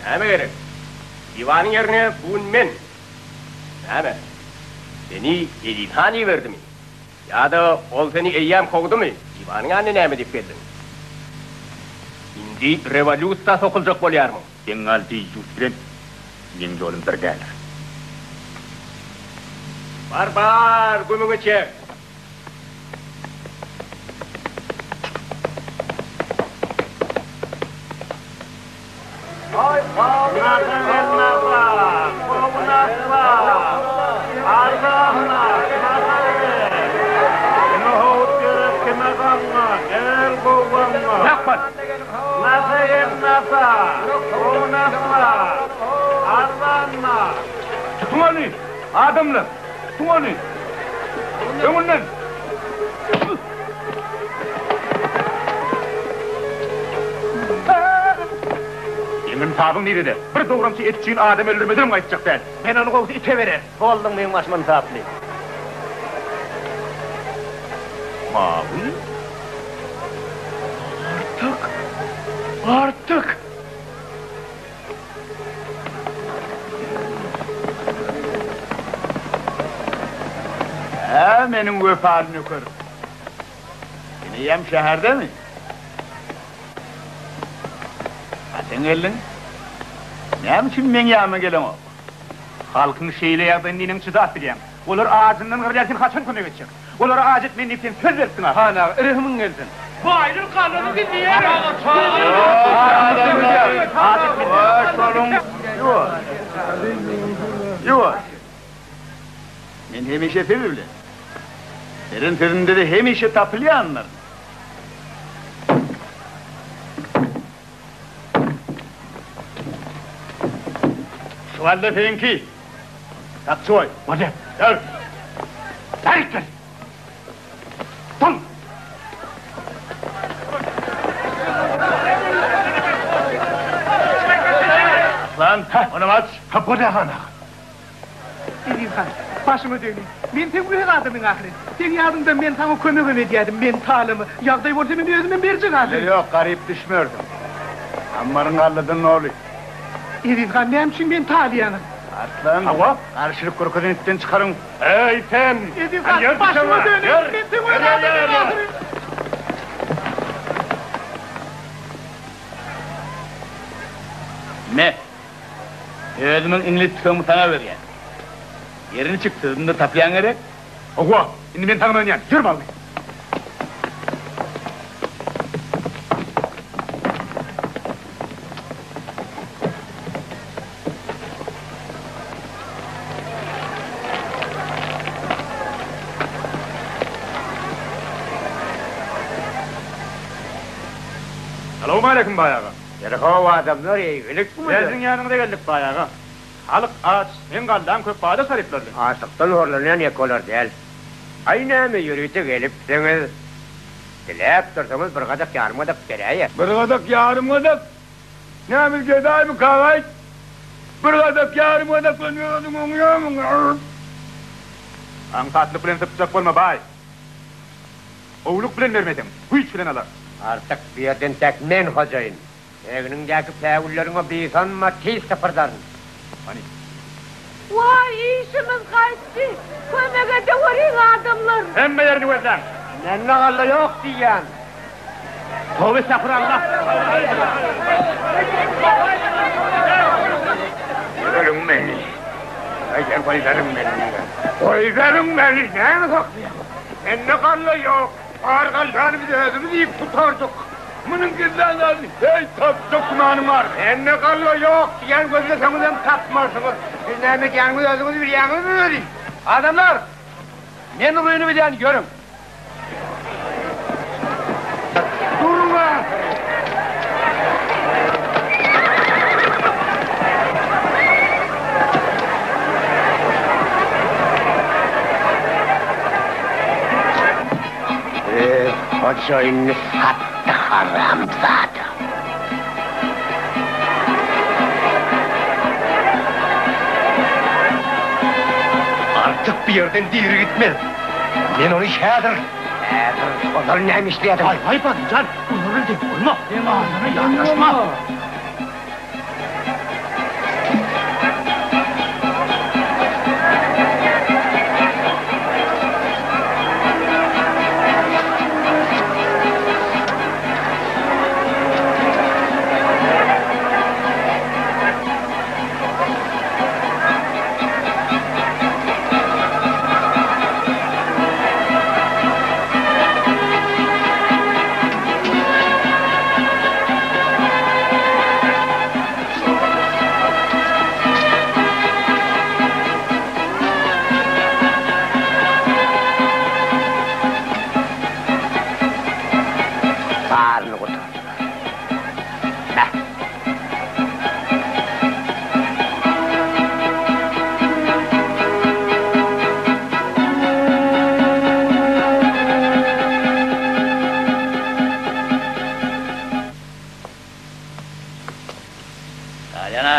näme gerek? Iwanyň ýerine bu gün men. Näme? Seni Eziz han iberdimi? Ýa-da ol seni eýýäm kowdumy? Iwanyň ýanyna näme diýip geldiň? Indi rewolýusiýa sokuljak bolýarmyň? Bengal deýýus bilen meň ýolum bir däldir. Bar, bar, gümüňi çek! Tutuň ony, adamlar! Tutuň ony! Öňünden! Seň ynsabyň nirede? Bir dogramçy et üçin adam öldürmedenem gaýtjak däl. Men ony gowusy ite bererin. Bolduň meň başym ynsaply. Mawy? Artyk! Artyk! Hä, meniň wepaly nökerim. Sen eýýäm şäherdemi? Haçan geldiň? Näme üçin meň ýanyma geleňok? Halkyň şeýle ýagdaýyna neneň çydap bilýäň? Olar ajyndan gyrylýar, sen haçan kömek etjek? Olara aç etmeýin diýip sen söz beripdiň ahyry. Han aga, rehimiň gelsin. Baýlar galany gidýär. Ýuwaş. Ýuwaş. Men hemişe siz bilen. Beren sözümde-de hemişe tapylýandyryn. Şu galla seniňki. Sakçy goý. Bolýar. Ýör. Bärik gel. Dur. Arslan, onam aç. Ha, bolýar han aga. Eziz han, başyma döneýin. Men seň öz adamyň ahyryn. Seň ýadyňda men saňa kömegem edýädim, men talamy. Ýagdaý bolsa men özümem berjek ahyryn. Ýok, garyp düşmersiň. Ammaryň galladan doly. Eziz han, näme üçin meni talaýaňyz? Arslan, Hawa. Garşylyk görkezen itden çykaryň. Eý, sen! Eziz han, başyma döneýin, men seň öz adamyň ahyryn. Me, Özümiň iňlis tüfeňimi saňa berýän. Ýeri niçik, sözümde tapýaň gerek? Hawa, indi men saňa ynanýan. Ýör bagly. Salowmaleýkim, baý aga. Ýeri-how adamlar, eýgilikmi? Siziň ýanyňyza geldik, baý aga. Halk aç, seň gallaň köp bada taryplar bilen. Açlykdan horlanýan ýeke olar däl. Aý näme ýörite gelipsiňiz? Diläp dursaňyz bir gadak ýarym gadak beräýer. Bir gadak ýarym gadak? Näme biz gedaýmykak-aýt? Bir gadak ýarym gadak bilen özüň oňýarmyň? Aňsatlyk bilen sypjak bolma, baý. Gowulyk bilen bermeseň, güýç bilen alarys. Artyk bu ýerden tek men hojaýyn. Egniňdäki päwülleriňe buýsanma, tiz sypyrdaryn. Hany. Waý, işimiz gaýtdy. Kömek edeweriň, adamlar! Hemme ýerini gözläň. Mende galla ýok diýýän. Toba estagfurallah. Goýberiň meni. Aý, goýberiň meni. Goýberiň meni, näme saklaýaňyz? Mende galla ýok. Bar gallany biz özümiz iýip gutardyk. Munuň gizlän zadyny heý tapjak gümanyň bar. Mende galla ýok diýýän gözleseňizem tapmarsyňyz. Siz näme edýäniňizi özüňiz bilýäňizmi weli? Adamlar! Men uryny bilýän, ýörüň! Duruň-a! Öz hojaýynyny satdy haramzada. Artyk bu ýerden diri gitmez. Men ony häzir. Häzir ozal näme işleýärdiň? Aý, aý, Bagyjan, olar bilen deň bolma. Seň adyňa ýanaşma.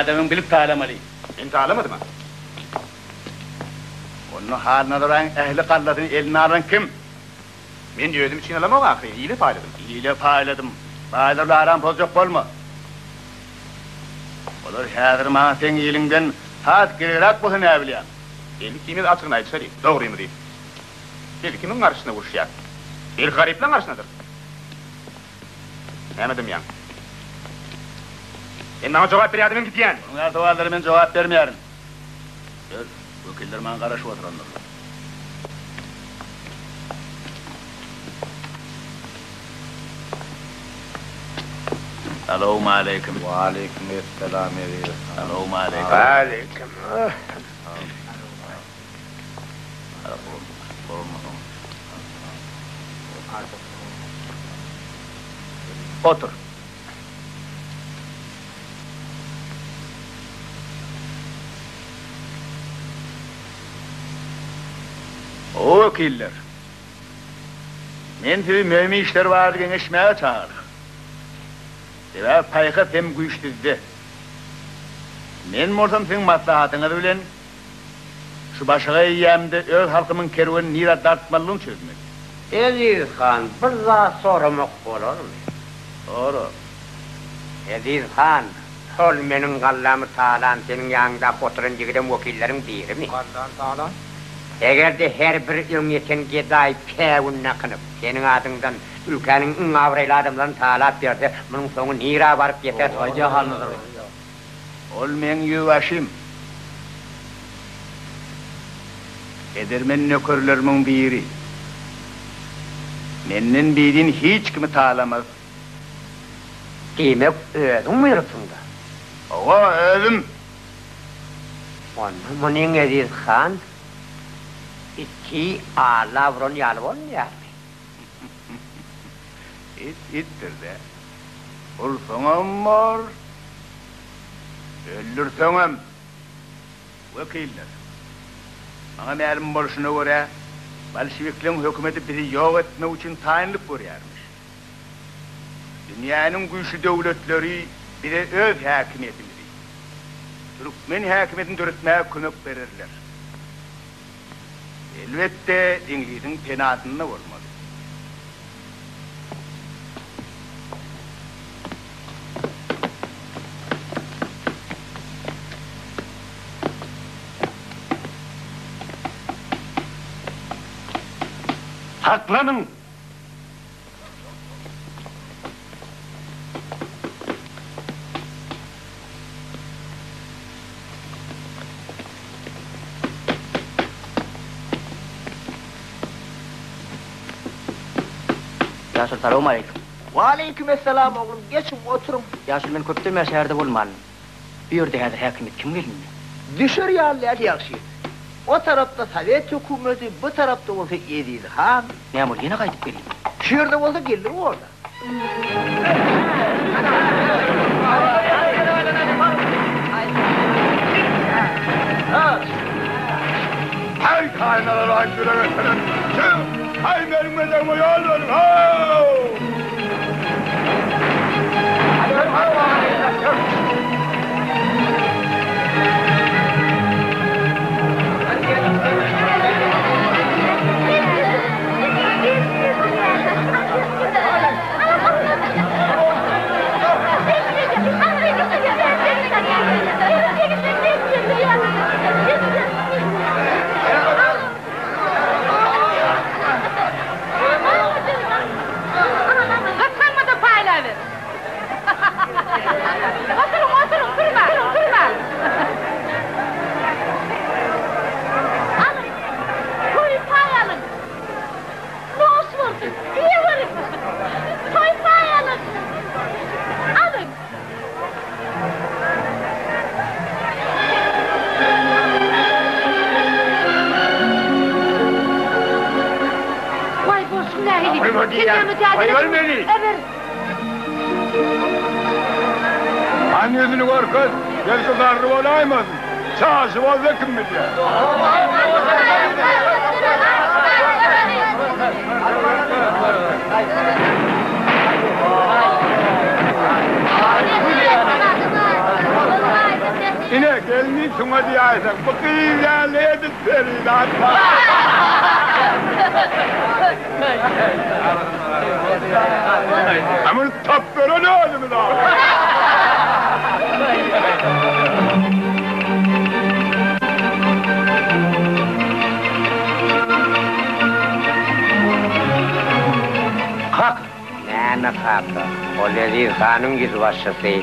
Adamyň bilip talamaly. Men talamadym-a. Onda Halnazaryň ähli gallasyny eline alan kim? Men özüm üçin alamok ahyryn, ile paýladym. Ile paýladym. Baýlar bilen aram pozjak bolma. Olar häzir maňa seň iliňden has geregräk bolsa näbilýäň. Indi ikimiz açygyny aýdyşaly, dogrymyzy. Biz kimiň garşysyna uruşýas? Belki garyplaň garşysynadyr? Näme dymýaň? Sen maňa jogap ber ýa-da men gidýän! Onuň ýaly sowallara men jogap bermeýärin. Ýör, wekiller maňa garaşyp oturandyrlar. Salowmaleýkim. Waleýkim esselam eziz han. Salowmaleýkim. Waleýkim. Otur. O wekiller, men sizi möhüm işler barada geňeşmäge çagyrdym. Sebäbi paýhas hem güýç sizde. Men bolsam siziň maslahatyňyz bilen Şu başagaý eýýämde öz halkymyň kerwenini nirä dartmalydygyny çözmeli. Eziz han, bir zat soramak bolarmy? Sora. Eziz han, şol meniň gallamy talan seniň ýanyňdaky oturan ýigidem wekilleriň birimi? Gallany talan? Eger-de her bir öňýeten gedaý päwün dakynyp, seniň adyňdan ülkäniň iň abraýly adamlaryny talap berse, munuň soňy nirä baryp ýeter? Aýdýa Halnazar. Ol meň ýüzbaşym. Edermen nökerlerimiň biri. Menden bidin hiç kimi talamaz. Diýmek, özüň buýrupsyň-da? Hawa, özüm. Onda munyň Eziz han iti Alla uran ýaly bolmaýarmy? It itdir-dä. Ursaňam bor, öldürseňem. Wekiller, maňa mälim bolşuna görä, bolşewikleň hökümeti bizi ýok etmek üçin taýynlyk görýärmiş. Dünýäniň güýçli döwletleri bize öz häkimiýetimizi, türkmen häkimiýetini döretmäge kömek bererler. Elbetde, iňlisiň penasynda bolmaly. Saklanyň! Ýaşuly salowmaleýkim. Waleýkim essalam oglum, geçiň oturyň. Ýaşuly men köpden bäri şäherde bolmandym. Bu ýerde häzir häkimiýet kimiň elinde? Düşer ýaly däl ýagşy. O tarapda sowet hökümeti, bu tarapda bolsa Eziz han. Näme ol ýene gaýdyp geldimi? Şu ýerde bolsa geldi borda. Haý kaýnalar aý ýürek etseler çyk haý meniň mezegiňe ýol beriň how. Gysganma-da paýlaber. Oturyň, oturyň, turmaň, turmaň. Alyň, toýy paý alyň. Noş bolsun, iýeweriň. Toý paý alyň. Alyň. Waý, bolşuň nähili? Sen näme jadyladyňmy? Eber. Han ýüzüni görkez, belki garry bolaýmasyn. Çaşy bolsa kim bilýär. şuňa diýäýseň, bu gyz ýaly edil perizat bar. A muny tapberen özümiz ahyry. Kaka! Näme kaka? Ol Eziz hanyň ýüzbaşysy.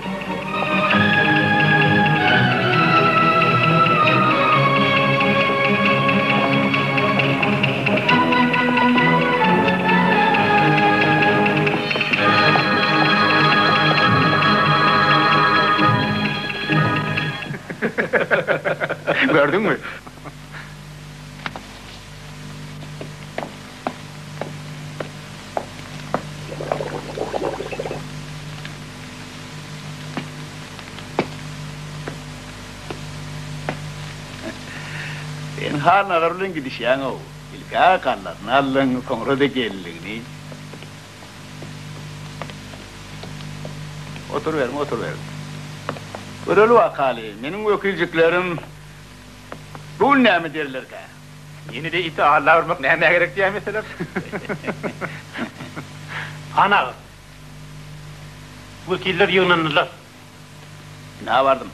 Gördüňmi? Sen Halnazar bilen gidişýäň-ow. Ilk-ä gallasyny aldyň, soňra-da gelinligini. Oturyberiň, oturyberiň. Göreli wakaly, meniň wekiljiklerim bu gün näme derlerkä? Ýene-de iti alla urmak nämä gerek diýäýmeseler. Han aga, wekiller ýygnandylar. Ynha bardym.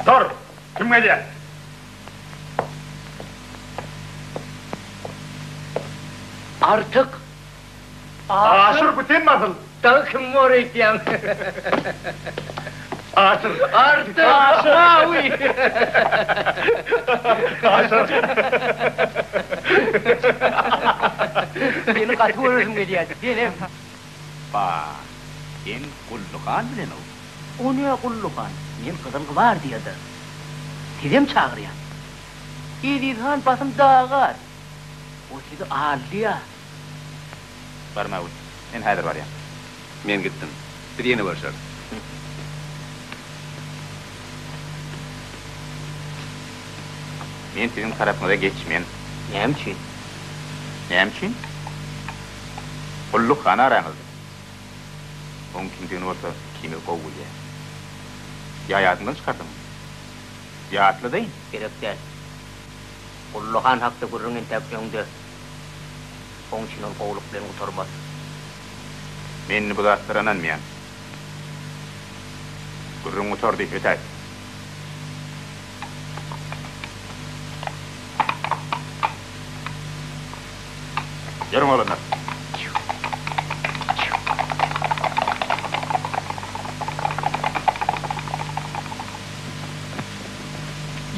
Dur! Kim gelýär? Artyk! Aşyr bu senmi asyl? Dagy kim bor öýtýäň? Aşyr. Artyk! Aşyr! Awy! Aşyr. Seni gaty göresim gelýärdi, senem. Ba, sen Gully han bilen-ow. O nä Gully han? Men Gyzyl gwardiýada. Sizem çagyrýan. Eziz han basym dagar. O sizi aldyýa. Barmagül, men häzir barýan. Men gitdim. Biz ýene görşeris. Men siziň tarapyňyza geçmen. Näme üçin? Näme üçin? Gulluk han araňyzda. Oň kimdigini bolsa ikimiz gowy bilýäs. Ýa ýadyňdan çykardyňmy? Ýatladaýyn. Gerek däl. Gully han hakda gürrüň entäk öňde. Oň üçin ol gowulyk bilen gutarmaz. Men indi bu zatlara ynanmaýan. Gürrüň gutardy, ötäý. Ýörüň oglanlar.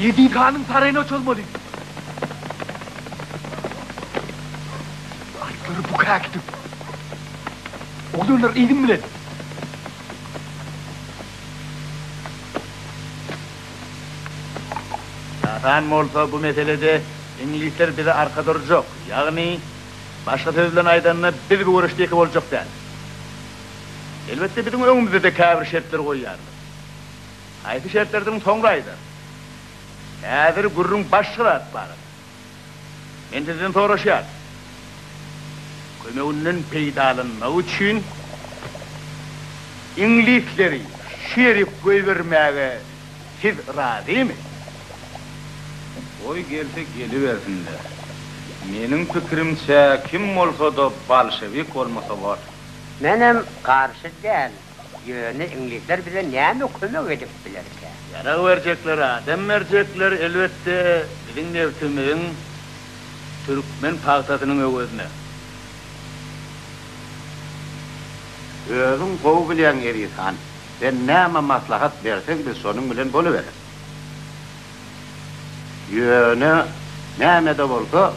Eziz hanyň saraýyna çozmaly. Atlary bu käkidip. Oglanlar yzym bilen. Asan bolsa bu meselede iňlisler bize arka durjak, ýagny başga söz bilen aýdanda biz bu göreşde ýeke boljak däl. Elbetde biziň öňümizde-de käbir şertler goýýarlar. Haýsy şertlerdigini soňra aýdarys. Häzir gürrüň başga zat barada. Men sizden soraşýaryn. Kömeginden peýdalanmak üçin iňlisleri şu ýerik goýbermäge siz razymy? Goý gelse gelibersinler. Meniň pikirimçe kim bolsa-da bolşewik bolmasa bor. Menem garşy däl. Ýöne iňlisler bize näme kömek edip bilerkä? Ýarag berjekler, adam berjekler, elbetde, biziň nebtimiziň, türkmen pagtasynyň öwezine. Özüň gowy bilýäň, Eziz han, sen näme maslahat berseň, biz şonuň bilen bolubereris. Ýöne, näme-de bolsa,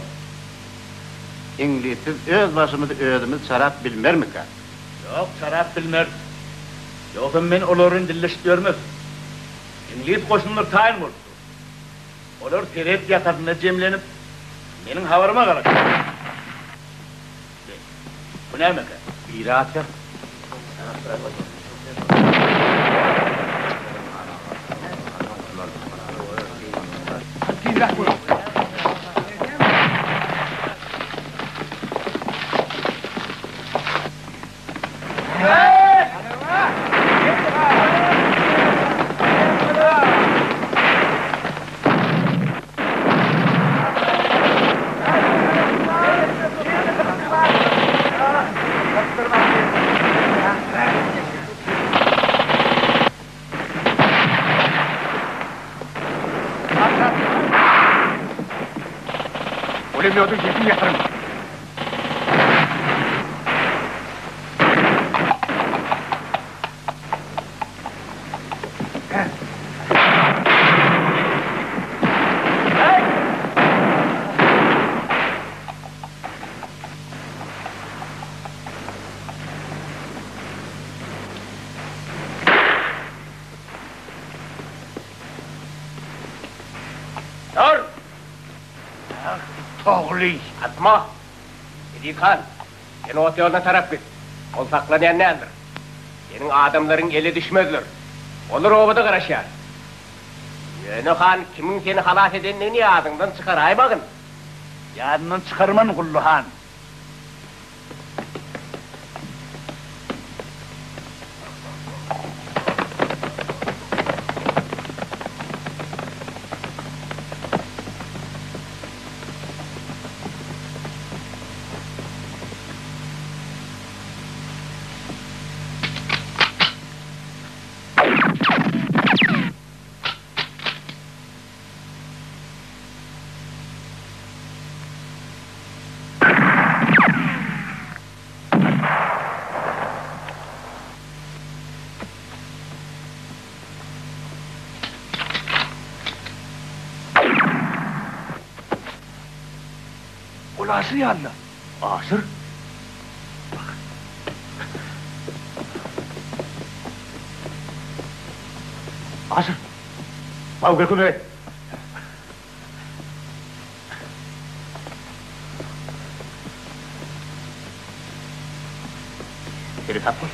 iňlissiz öz başymyzy özümiz çarap bilmermikäk? Ýok, çarap bilmeris. Ýogsam men olar bilen dilleşip ýörmezdim. Iňlis goşunlary taýyn bolup dur. Olar serhet ýakasynda jemlenip, meniň habaryma garaşýarlar. Be, bu nämekä? Biri atýar. Tizräk boluň! Pulemýody ýetim ýatyryň! Dur! Togly! Atma! Eziz han, sen ot ýoluna tarap git. Ol saklanýan däldir. Seniň adamlaryň ele düşmezler. Olar obada garaşýar. Ýöne han kimiň seni halas edendigini ýadyňdan çykaraýmagyn. Ýadymdan çykarman, Gully han. Ol Aşyr ýaly-la. Aşyr? Bak. Aşyr! Baw gel kömek et. Seresap bol.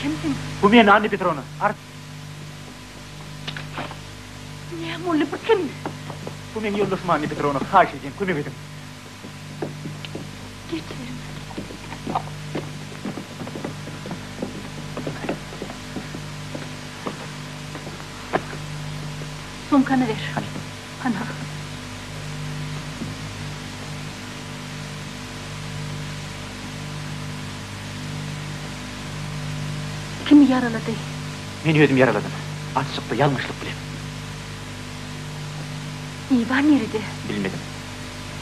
Kimsiň? Bu men, Anna Petrowna. Art. Näme boldy, bu kim? Bu meň ýoldaşym Anna Petrowna, haýyş edýän, kömek ediň. Geçiberiň. Sumkany ber. Hana. Kim ýaralady? Men özüm ýaraladym. Atyşykda ýalňyşlyk bilen. Iwan nirede? Bilmedim.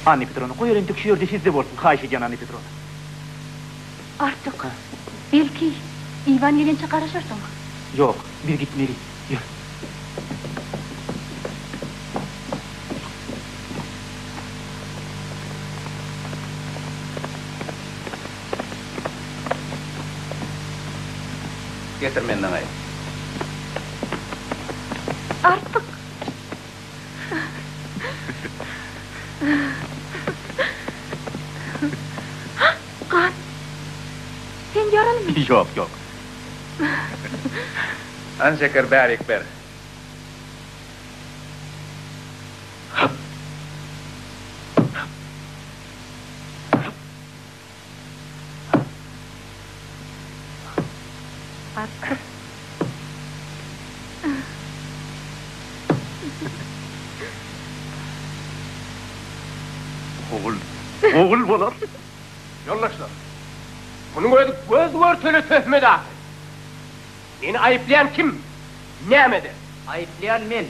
Anna Petrowna, goý ol entek şu ýerde sizde bolsun, haýyş edýän Anna Petrowna. Artyk. Belki, Iwan gelinçä garaşarsyň? Ýok, biz gitmeli. Ýör. Getir men daňaýyn. Artyk. Gan. Sen ýaralymy? Ýok, ýok. Hany şeker bärik ber. Artyk. Ogul, ogul bolar. Ýoldaşlar, munuň özi göz-görtele töhmet ahyry. Meni aýyplaýan kim? Nämede? Aýyplaýan men.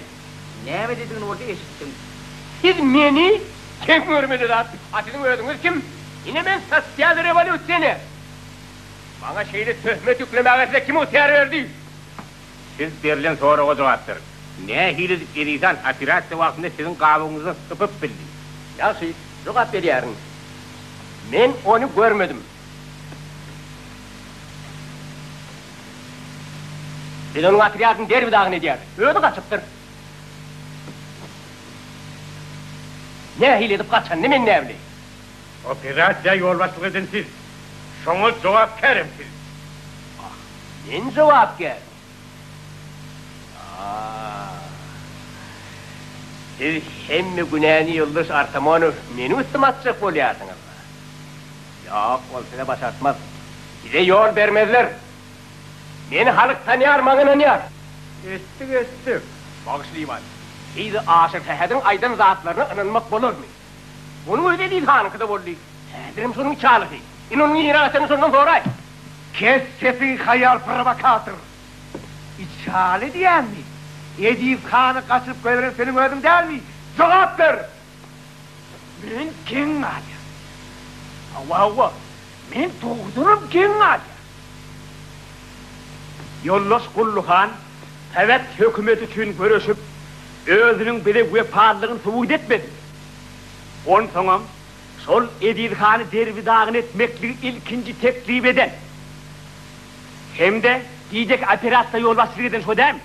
Näme dediňini bolsa eşitdim. Siz meni geň görmeli zat. A siziň özüňiz kim? Ine men sosial rewolýusioner. Maňa şeýle töhmet ýüklemäge size kim ygtyýar berdi? Siz berlen soraga jogap beriň. Nähili edip Eziz han operasiýa wagtynda siziň gabygyňyzdan sypyp bildi? Ýagşy, jogap berýärin. Men ony görmedim. Biz onuň otrýadyny derbi-dagyn edýäris. Özi gaçypdyr. Nähili edip gaçanyny men näbileýin. Operasiýa ýolbaşçylyk eden siz. Şoňa jogapkär hem siz. Ah, men jogapkärmi? Ah. Siz hemme günäni ýoldaş Artamonow meniň üstüme atjak bolýarsyňyz-la. Ýok, ol size başartmaz. Size ýol bermezler. Meni halk tanýar, maňa ynanýar. Eşitdik, eşitdik. Bagyşla Iwan. Şeýle Aşyr Sähediň aýdan zatlaryna ynanmak bolarmy? Onuň özi Eziz hanyňkyda boldy. Häzirem şonuň içalysy. Indi onuň nirä gaçanyny şondan soraý. Kes sesiňi haýal prowokator! Içaly diýýäňmi? Eziz hany gaçyryp goýberen seniň özüň dälmi? Jogap ber! Men geň galýan. Hawa, hawa, men dogrudanam geň galýan. Ýoldaş Gully han sowet hökümeti üçin göreşip, özüniň bize wepalylygyny subut etmedimi? Onsoňam, şol Eziz hany derbi-dagyn etmekligi ilkinji teklip eden hem-de gijeki operasiýa ýolbaşçylyk eden şo dälmi?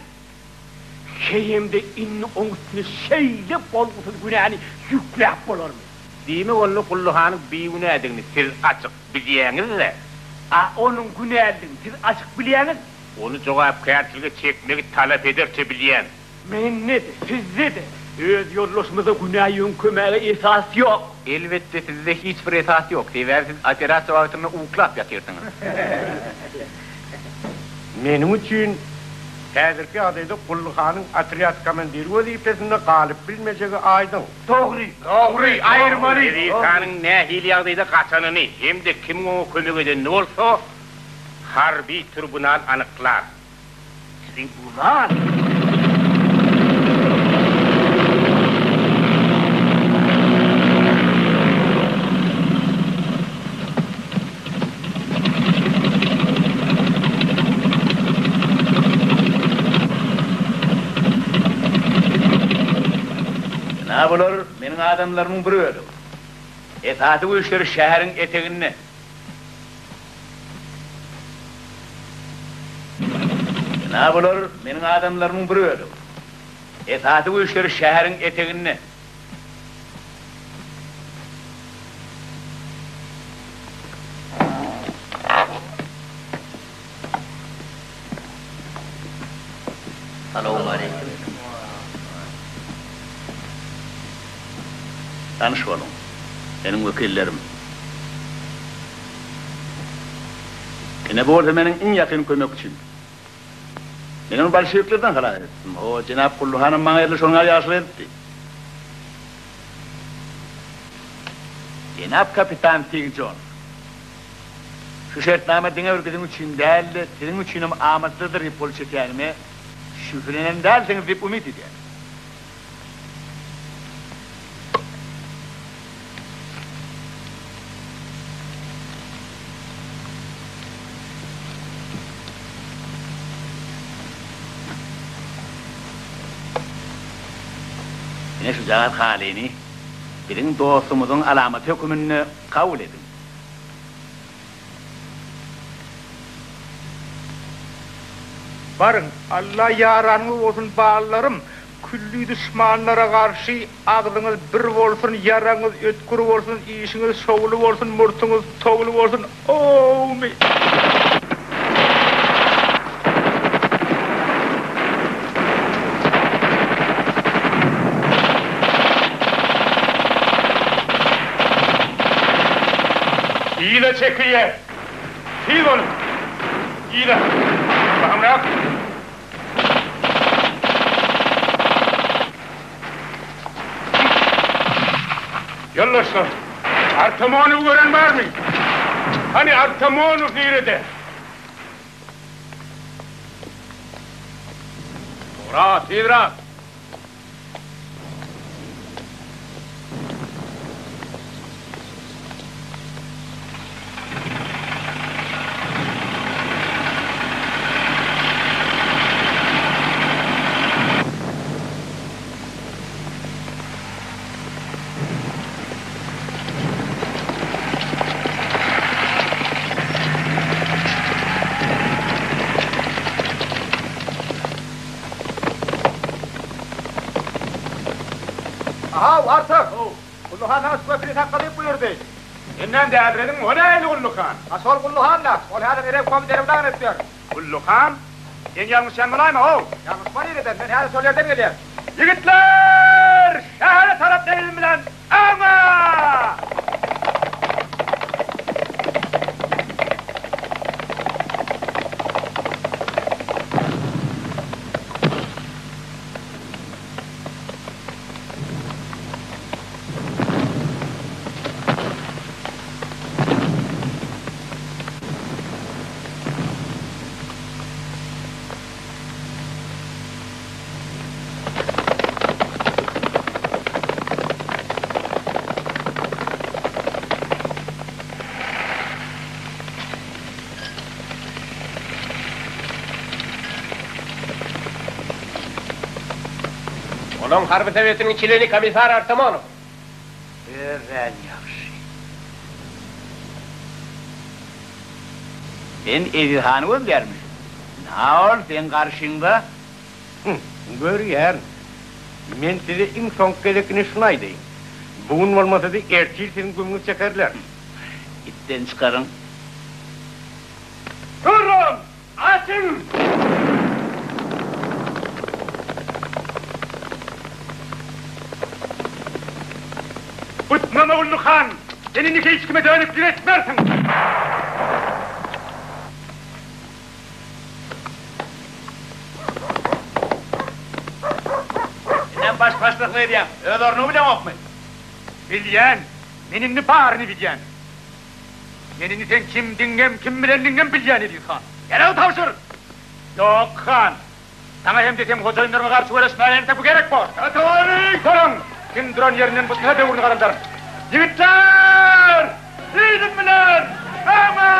Heýem-de indi oň üstüne şeýle bolgusyz günäni ýükläp bolarmy? Diýmek onda Gully hanyň bigünädigini siz açyk bilýäňiz-dä? A onuň günälidigini siz açyk bilýäňizmi? Ony jogapkärçilige çekmegi talap ederçe bilýän. Mende-de, sizde-de öz ýoldaşymyza günä ýöňkemäge esas ýok. Elbetde sizde hiç bir esas ýok, sebäbi siz operasiýa wagtynda uklap ýatyrsyňyz. Meniň üçin häzirki ýagdaýda Gully hanyň otrýad komandiri wezipesinde galyp bilmejegi aýdyň. Dogry. Dogry, aýyrmaly. Eziz hanyň nähili ýagdaýda gaçanyny hem-de kimiň oňa kömek edenini bolsa harby tribunal anyklar. Tribunal? Ynha bular meniň adamlarymyň bir bölegi. Esasy güýçleri şäheriň eteginde. Ynha bular meniň adamlarymyň bir bölegi. Esasy güýçleri şäheriň eteginde. Salowmaleýkim. Tanyş boluň. Meniň wekillerim. Ine bu bolsa meniň iň ýakyn kömekçim. Men ony bolşewiklerden halas etdim. O, jenap Gully hanam maňa edil şonuň ýaly ýagşylyk edipdi. Jenap kapitan Fig Jons, şu şertnama diňe bir biziň üçin däl-de, siziň üçinem amatlydyr diýip gol çekýänime şübhelenen dälsiňiz diýip umyt edýän. Ine şujagaz halyny biziň dostumyzyň alamaty höküminde kabul ediň. Baryň, Alla ýaranyňyz bolsun ballarym, külli duşmanlara garşy agzyňyz bir bolsun, ýaragyňyz ötgür bolsun, işiňiz şowly bolsun, murtuňyz towly bolsun, owmy. Yza çekilýär. Tiz boluň! Yza! Bahymrak! Ýoldaşlar, Artamonowy gören barmy? Hany, Artamonow nirede? Ura, tizrak! Ahaw, Artyk! Gully han saňa şu köpri sakla diýip buýurdy. Senden dälirediň, o nähili Gully han? A şol Gully han-da, ol häzir Erebkowy derbi-dagyn edip ýör. Gully han, sen ýalňyşýan bolaýma-how? Ýalňyşma nireden, men häzir şol ýerden gelýän. Ýigitler! Şähere tarap elim bilen öňe! Olaň harby sowetiniň çleni komissar Artamonow. Örän ýagşy. Sen Eziz hany gözleýärmiş? Na ol seň garşyňda. Hum, görýärin. Men size iň soňky gezek ine şuny aýdaýyn. Bu gün bolmasa-da ertir siziň gümüňizi çekerler. Itden çykaryň. Duruň! Açyň! Butnama Gully han! Sen indi hiç kime dönüklik etmersiň! Senem baş başlyklyk edýäň. Öz ornuňy bileňokmy? Bilýän. Men indi baryny bilýän. Men indi seň kimdigiňem, kim bilendigiňem bilýän, Eziz han. Ýaragy tabşyr! Ýok, han. Saňa hem-de seň hojaýynlaryňa garşy göreşmäge entek bu gerek bor. Duruň! Kim duran ýerinden butnasa böwrüni garaldaryn. Ýigitler! Yzym bilen! Öňe!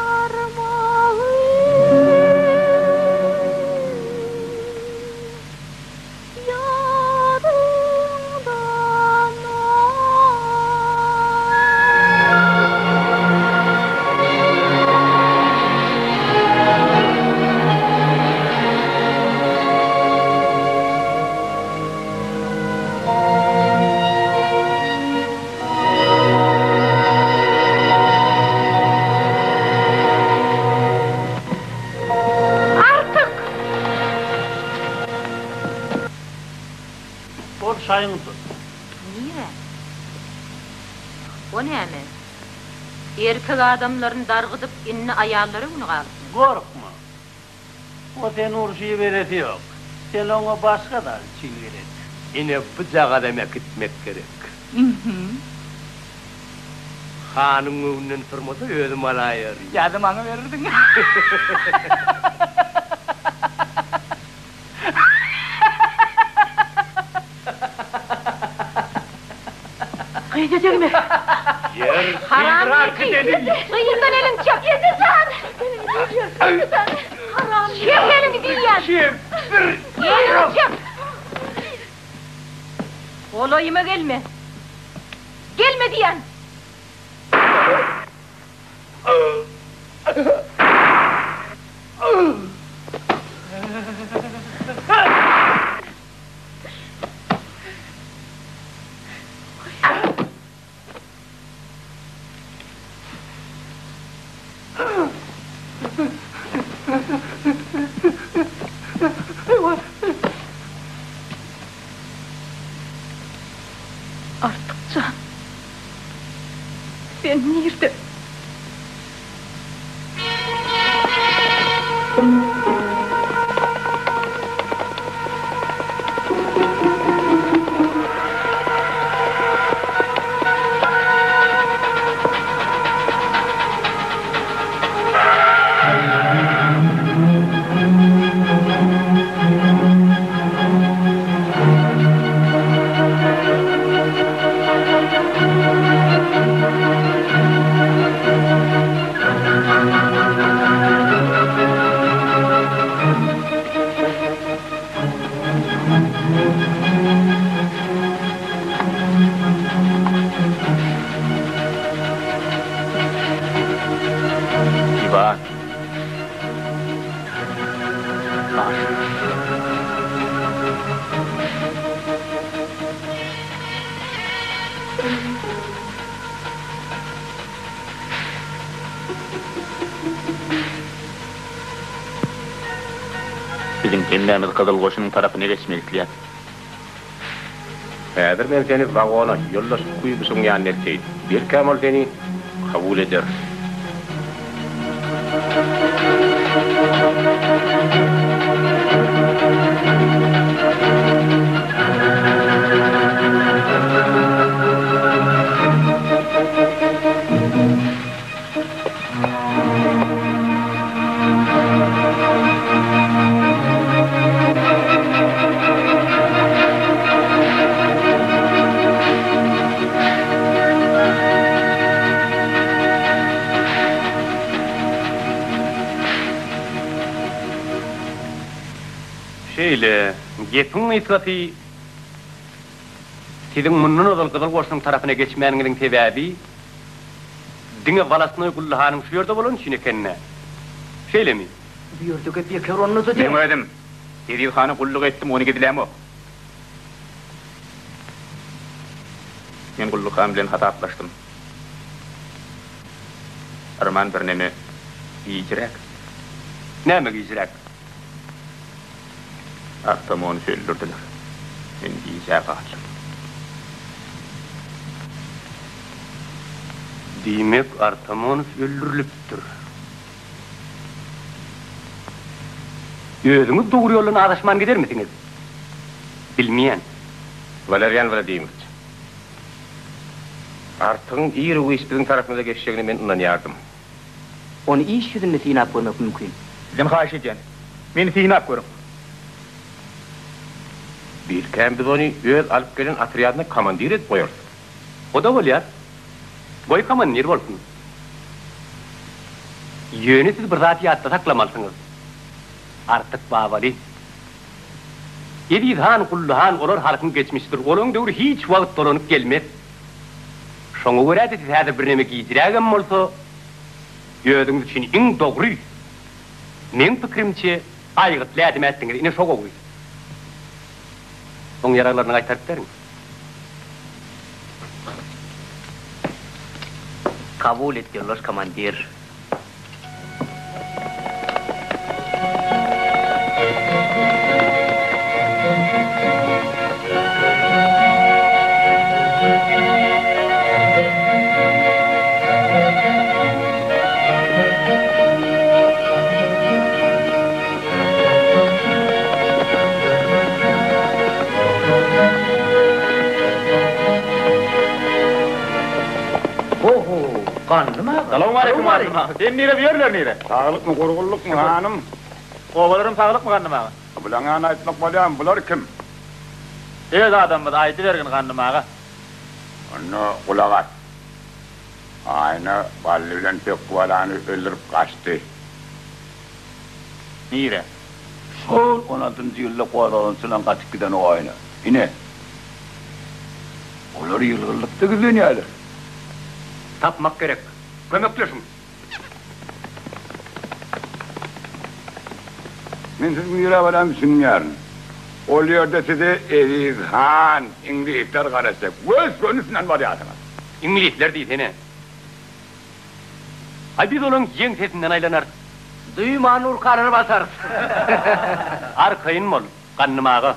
Barmagy Artyk! Bol şaýyňy tut. Nirä? O näme? Erkek adamlaryny dargydyp, indi aýallara güni galypmy? Gorkma. O seni urşa iberesi ýok. Sen oňa başga zat üçin gerek. Ine, bujagazam äkitmek gerek. Hanyň öňünden turmasa özüm alaýaryn. Ýa-da maňa bererdiň. Gyza degme. Ýer Haram syzrak ýedi. gidelim. Gyzdan eliňi çek. Ýedi jan. Haram. Çek eliňi diýýän. Çek bir. Eliňi çek. Golaýyma gelme. Gelme diýýän. Artyk jan, sen nirde? Iwan. Aş. Biziň hemmämiz Gyzyl Goşunyň tarapyna geçmek isleýäs. Häzir men seni wagona, ýoldaş Kuýbyşewiň ýanyna elteýin. Belkäm ol seni kabul eder. Şeýle, gepiň gysgasy, siziň mundan ozal Gyzyl Goşunyň tarapyna geçmäniňiziň sebäbi, Diňe wolostnoý Gully hanyň şu ýerde bolany üçin eken-dä. Şeýlemi? Bu ýerde gep ýeke onda-da däl. Meň özüm Eziz hana gulluk etdim, ony gizlämok. Men Gully han bilen hasaplaşdym. Arman birneme gijräk. Näme gijräk? Artamony öldürdiler. Men gijä galdym. Diýmek, Artamonow öldürilipdir. Özüňiz dogry ýoldan azaşman gidermisiňiz? Bilmeýän. Walerýan Wladimirowiç, Artygyň ir-u-giç biziň tarapymyza geçjegine men ynanýardym. Ony iş ýüzünde synap görmek mümkin. Sizden haýyş edýän, meni synap görüň. Belkäm biz ony öz alyp gelen otrýadyna komandir edip goýarys. O-da bolýar. Goý komandir bolsun. Ýöne siz bir zady ýatda saklamalysyňyz. Artyk Babaly. Eziz han, Gully han olar halkyň geçmişidir. Olaň döwri hiç wagt dolanyp gelmez. Şoňa görä-de siz häzir birneme gijrägem bolsa, özüňiz üçin iň dogry, meň pikirimçe, aýgytly ädim ätdiňiz. Ine şo gowy. Oň ýaraglaryny gaýtaryp beriň. Kabul et, ýoldaş komandir. Ho-ho, Gandym aga. Salowmaleýkim Gandym aga. Sen nire, bu ýerler nire? Saglykmy, gurgunlykmy, hanym? Obalaram saglykmy, Gandym aga? Bulaň ýany aýtmak bolýarmy, bular kim? Öz adamymyz, aýdybergin, Gandym aga. Onda gulak as. Aýna Bally bilen Pökgi balany öldürip gaçdy. Nire? Şol on altynjy ýylda gozgalaňçylaň gaçyp giden o aýna. Ine, olar ýylgynlykda gizlenýärler. Tapmak gerek. Kömekleşiň. Men siziň nirä barýanyňyzy düşünmeýärin. Ol ýerde size Eziz han, iňlisler garaşjak. Gös-gönüsinden barýarsyňyz. Iňlisler diýsene. Aý biz olaň ýeňsesinden aýlanarys. Duýman urkalary basarys. Arkaýyn bol, Gandym aga.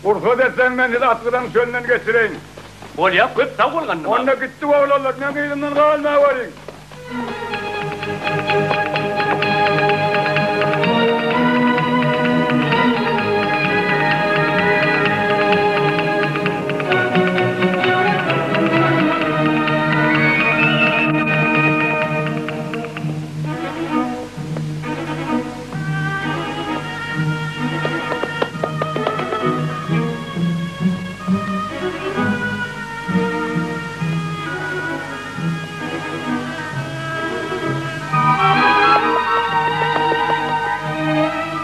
Rugsat etseň men sizi Atgylaň çölünden geçireýin. Bolýa, köp sag bol Gandym aga. Onda gitdik oglanlar, meň yzymdan galmaweriň.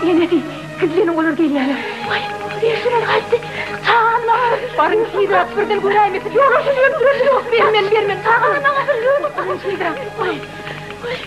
Enesi, gizleniň olar gelýärler. Waý, şular gaýtdy. Çagany maňa bersin. Baryň tizräk birden göräýmesin. Ýok, şuny öldürer. Ýok, bermen, bermen. Çagany maňa ber. Baryň tizräk. Waý, waý.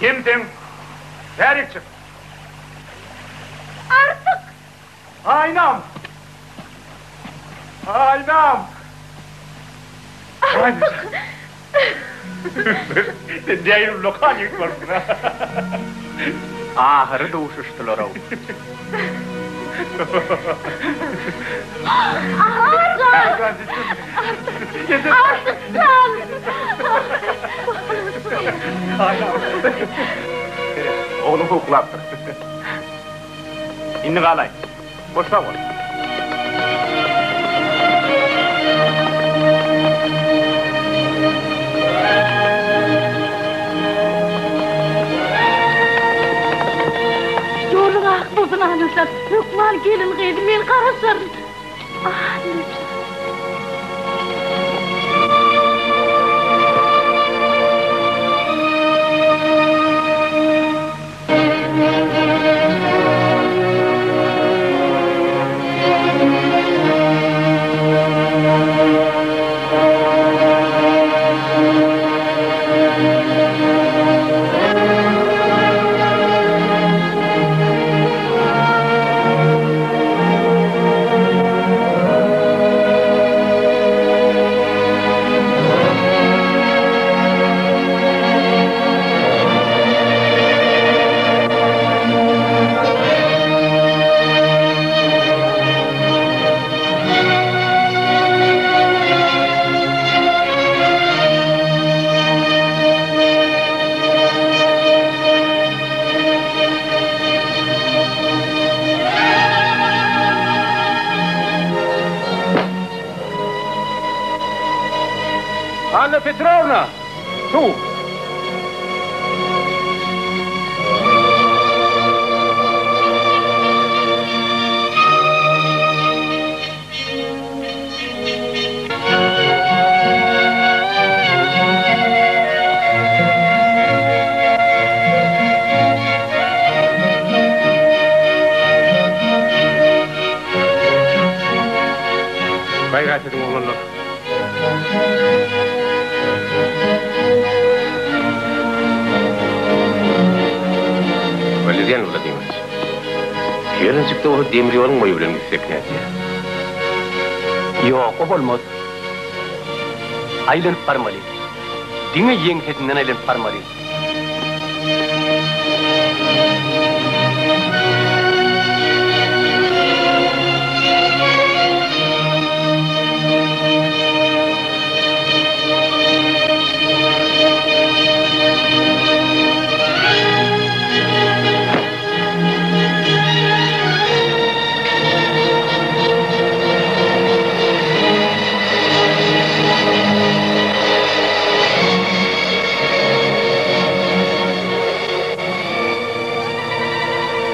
Kimsiň? Bärik çyk! Artyk! Aýnam! Aýnam! Artyk! Sen nähili ullakan ýigit bolupsyň-a! Ahyry duşuşdylar-ow. Artyk! Artyk jan! Ogluň howklapdyr. Indi galaý. Hoş sag bol. Ýoluň ak bolsun Annajan. Hökman gelin gyzy men garaşaryn. Annajan. Petrowna! Suw! Gaýrat ediň, oglanlar! Walerian Wladimirowiç, ýerincikde bolsa demir ýoluň boýy bilen gitsek nädýä? Ýok, o bolmaz. Aýlanyp barmaly. Diňe ýeňsesinden aýlanyp barmaly.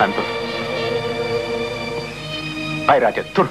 Hany tur. Gaýrat et, tur.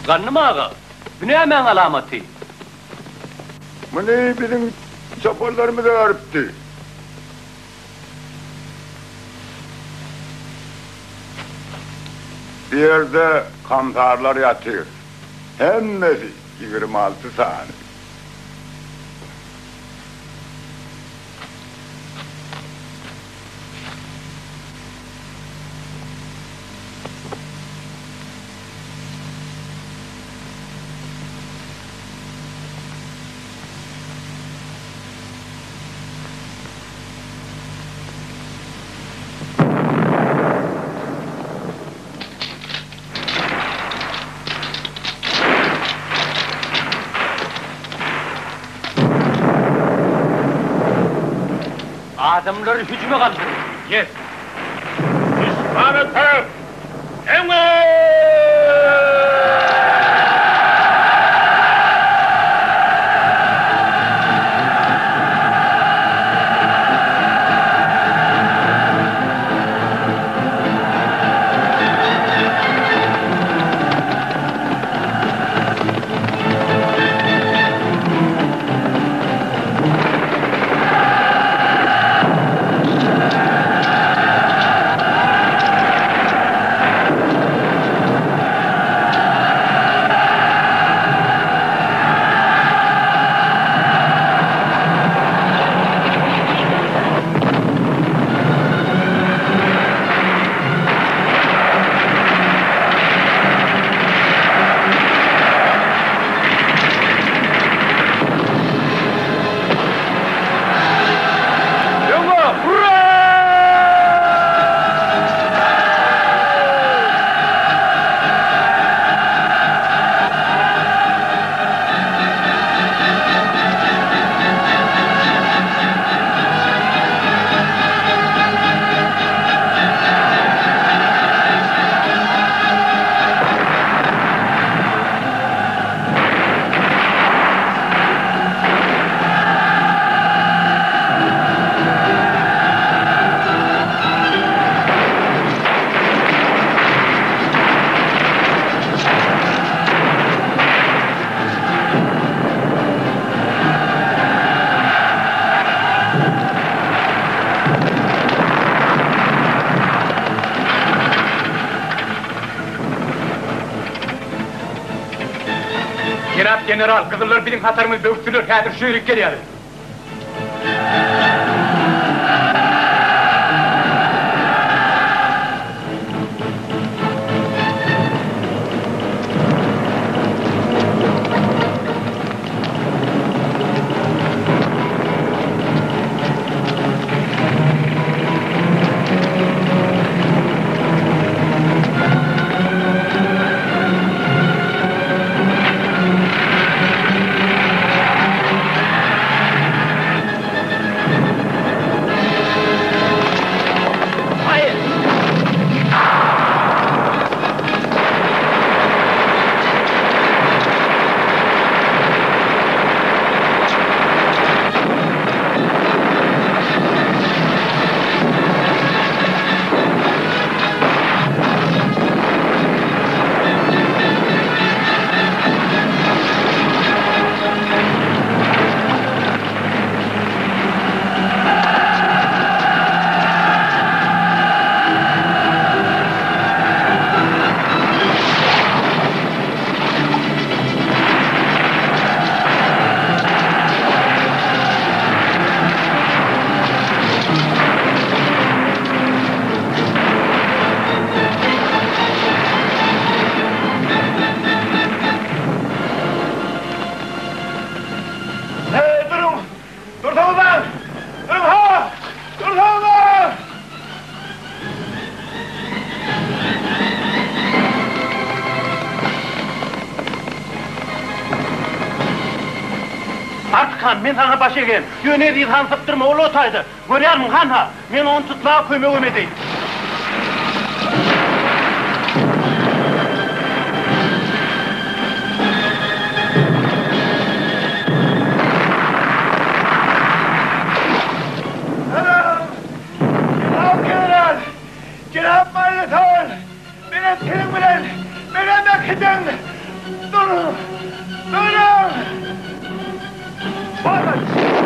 Gandym aga, bu nämäň alamaty? Muny biziň çopanlarymyz örüpdi. Bu ýerde kamsarlar ýatyr. Hemmesi 26 sany. Adamlary hüjüme galdyryň! Ýes! Duşmana tarap öňe! General, gyzyllar biziň hatarymyzy böwüsdiler, häzir şu ýerik gelýärler. Heý, duruň! Dursaňyzlaň! Duruň, ha! Dursaňyzlaň! Artyk han, men saňa baş egen. Ýöne Eziz hany sypdyrma, ol o taýda. Görýärmiň, han-ha, men ony tutmaga kömegem edeýin. Salam! Jenap general! Jenap Maýlatol! Menem seniň bilen! Menem äkidiň! Duruň! Duruň! Baş!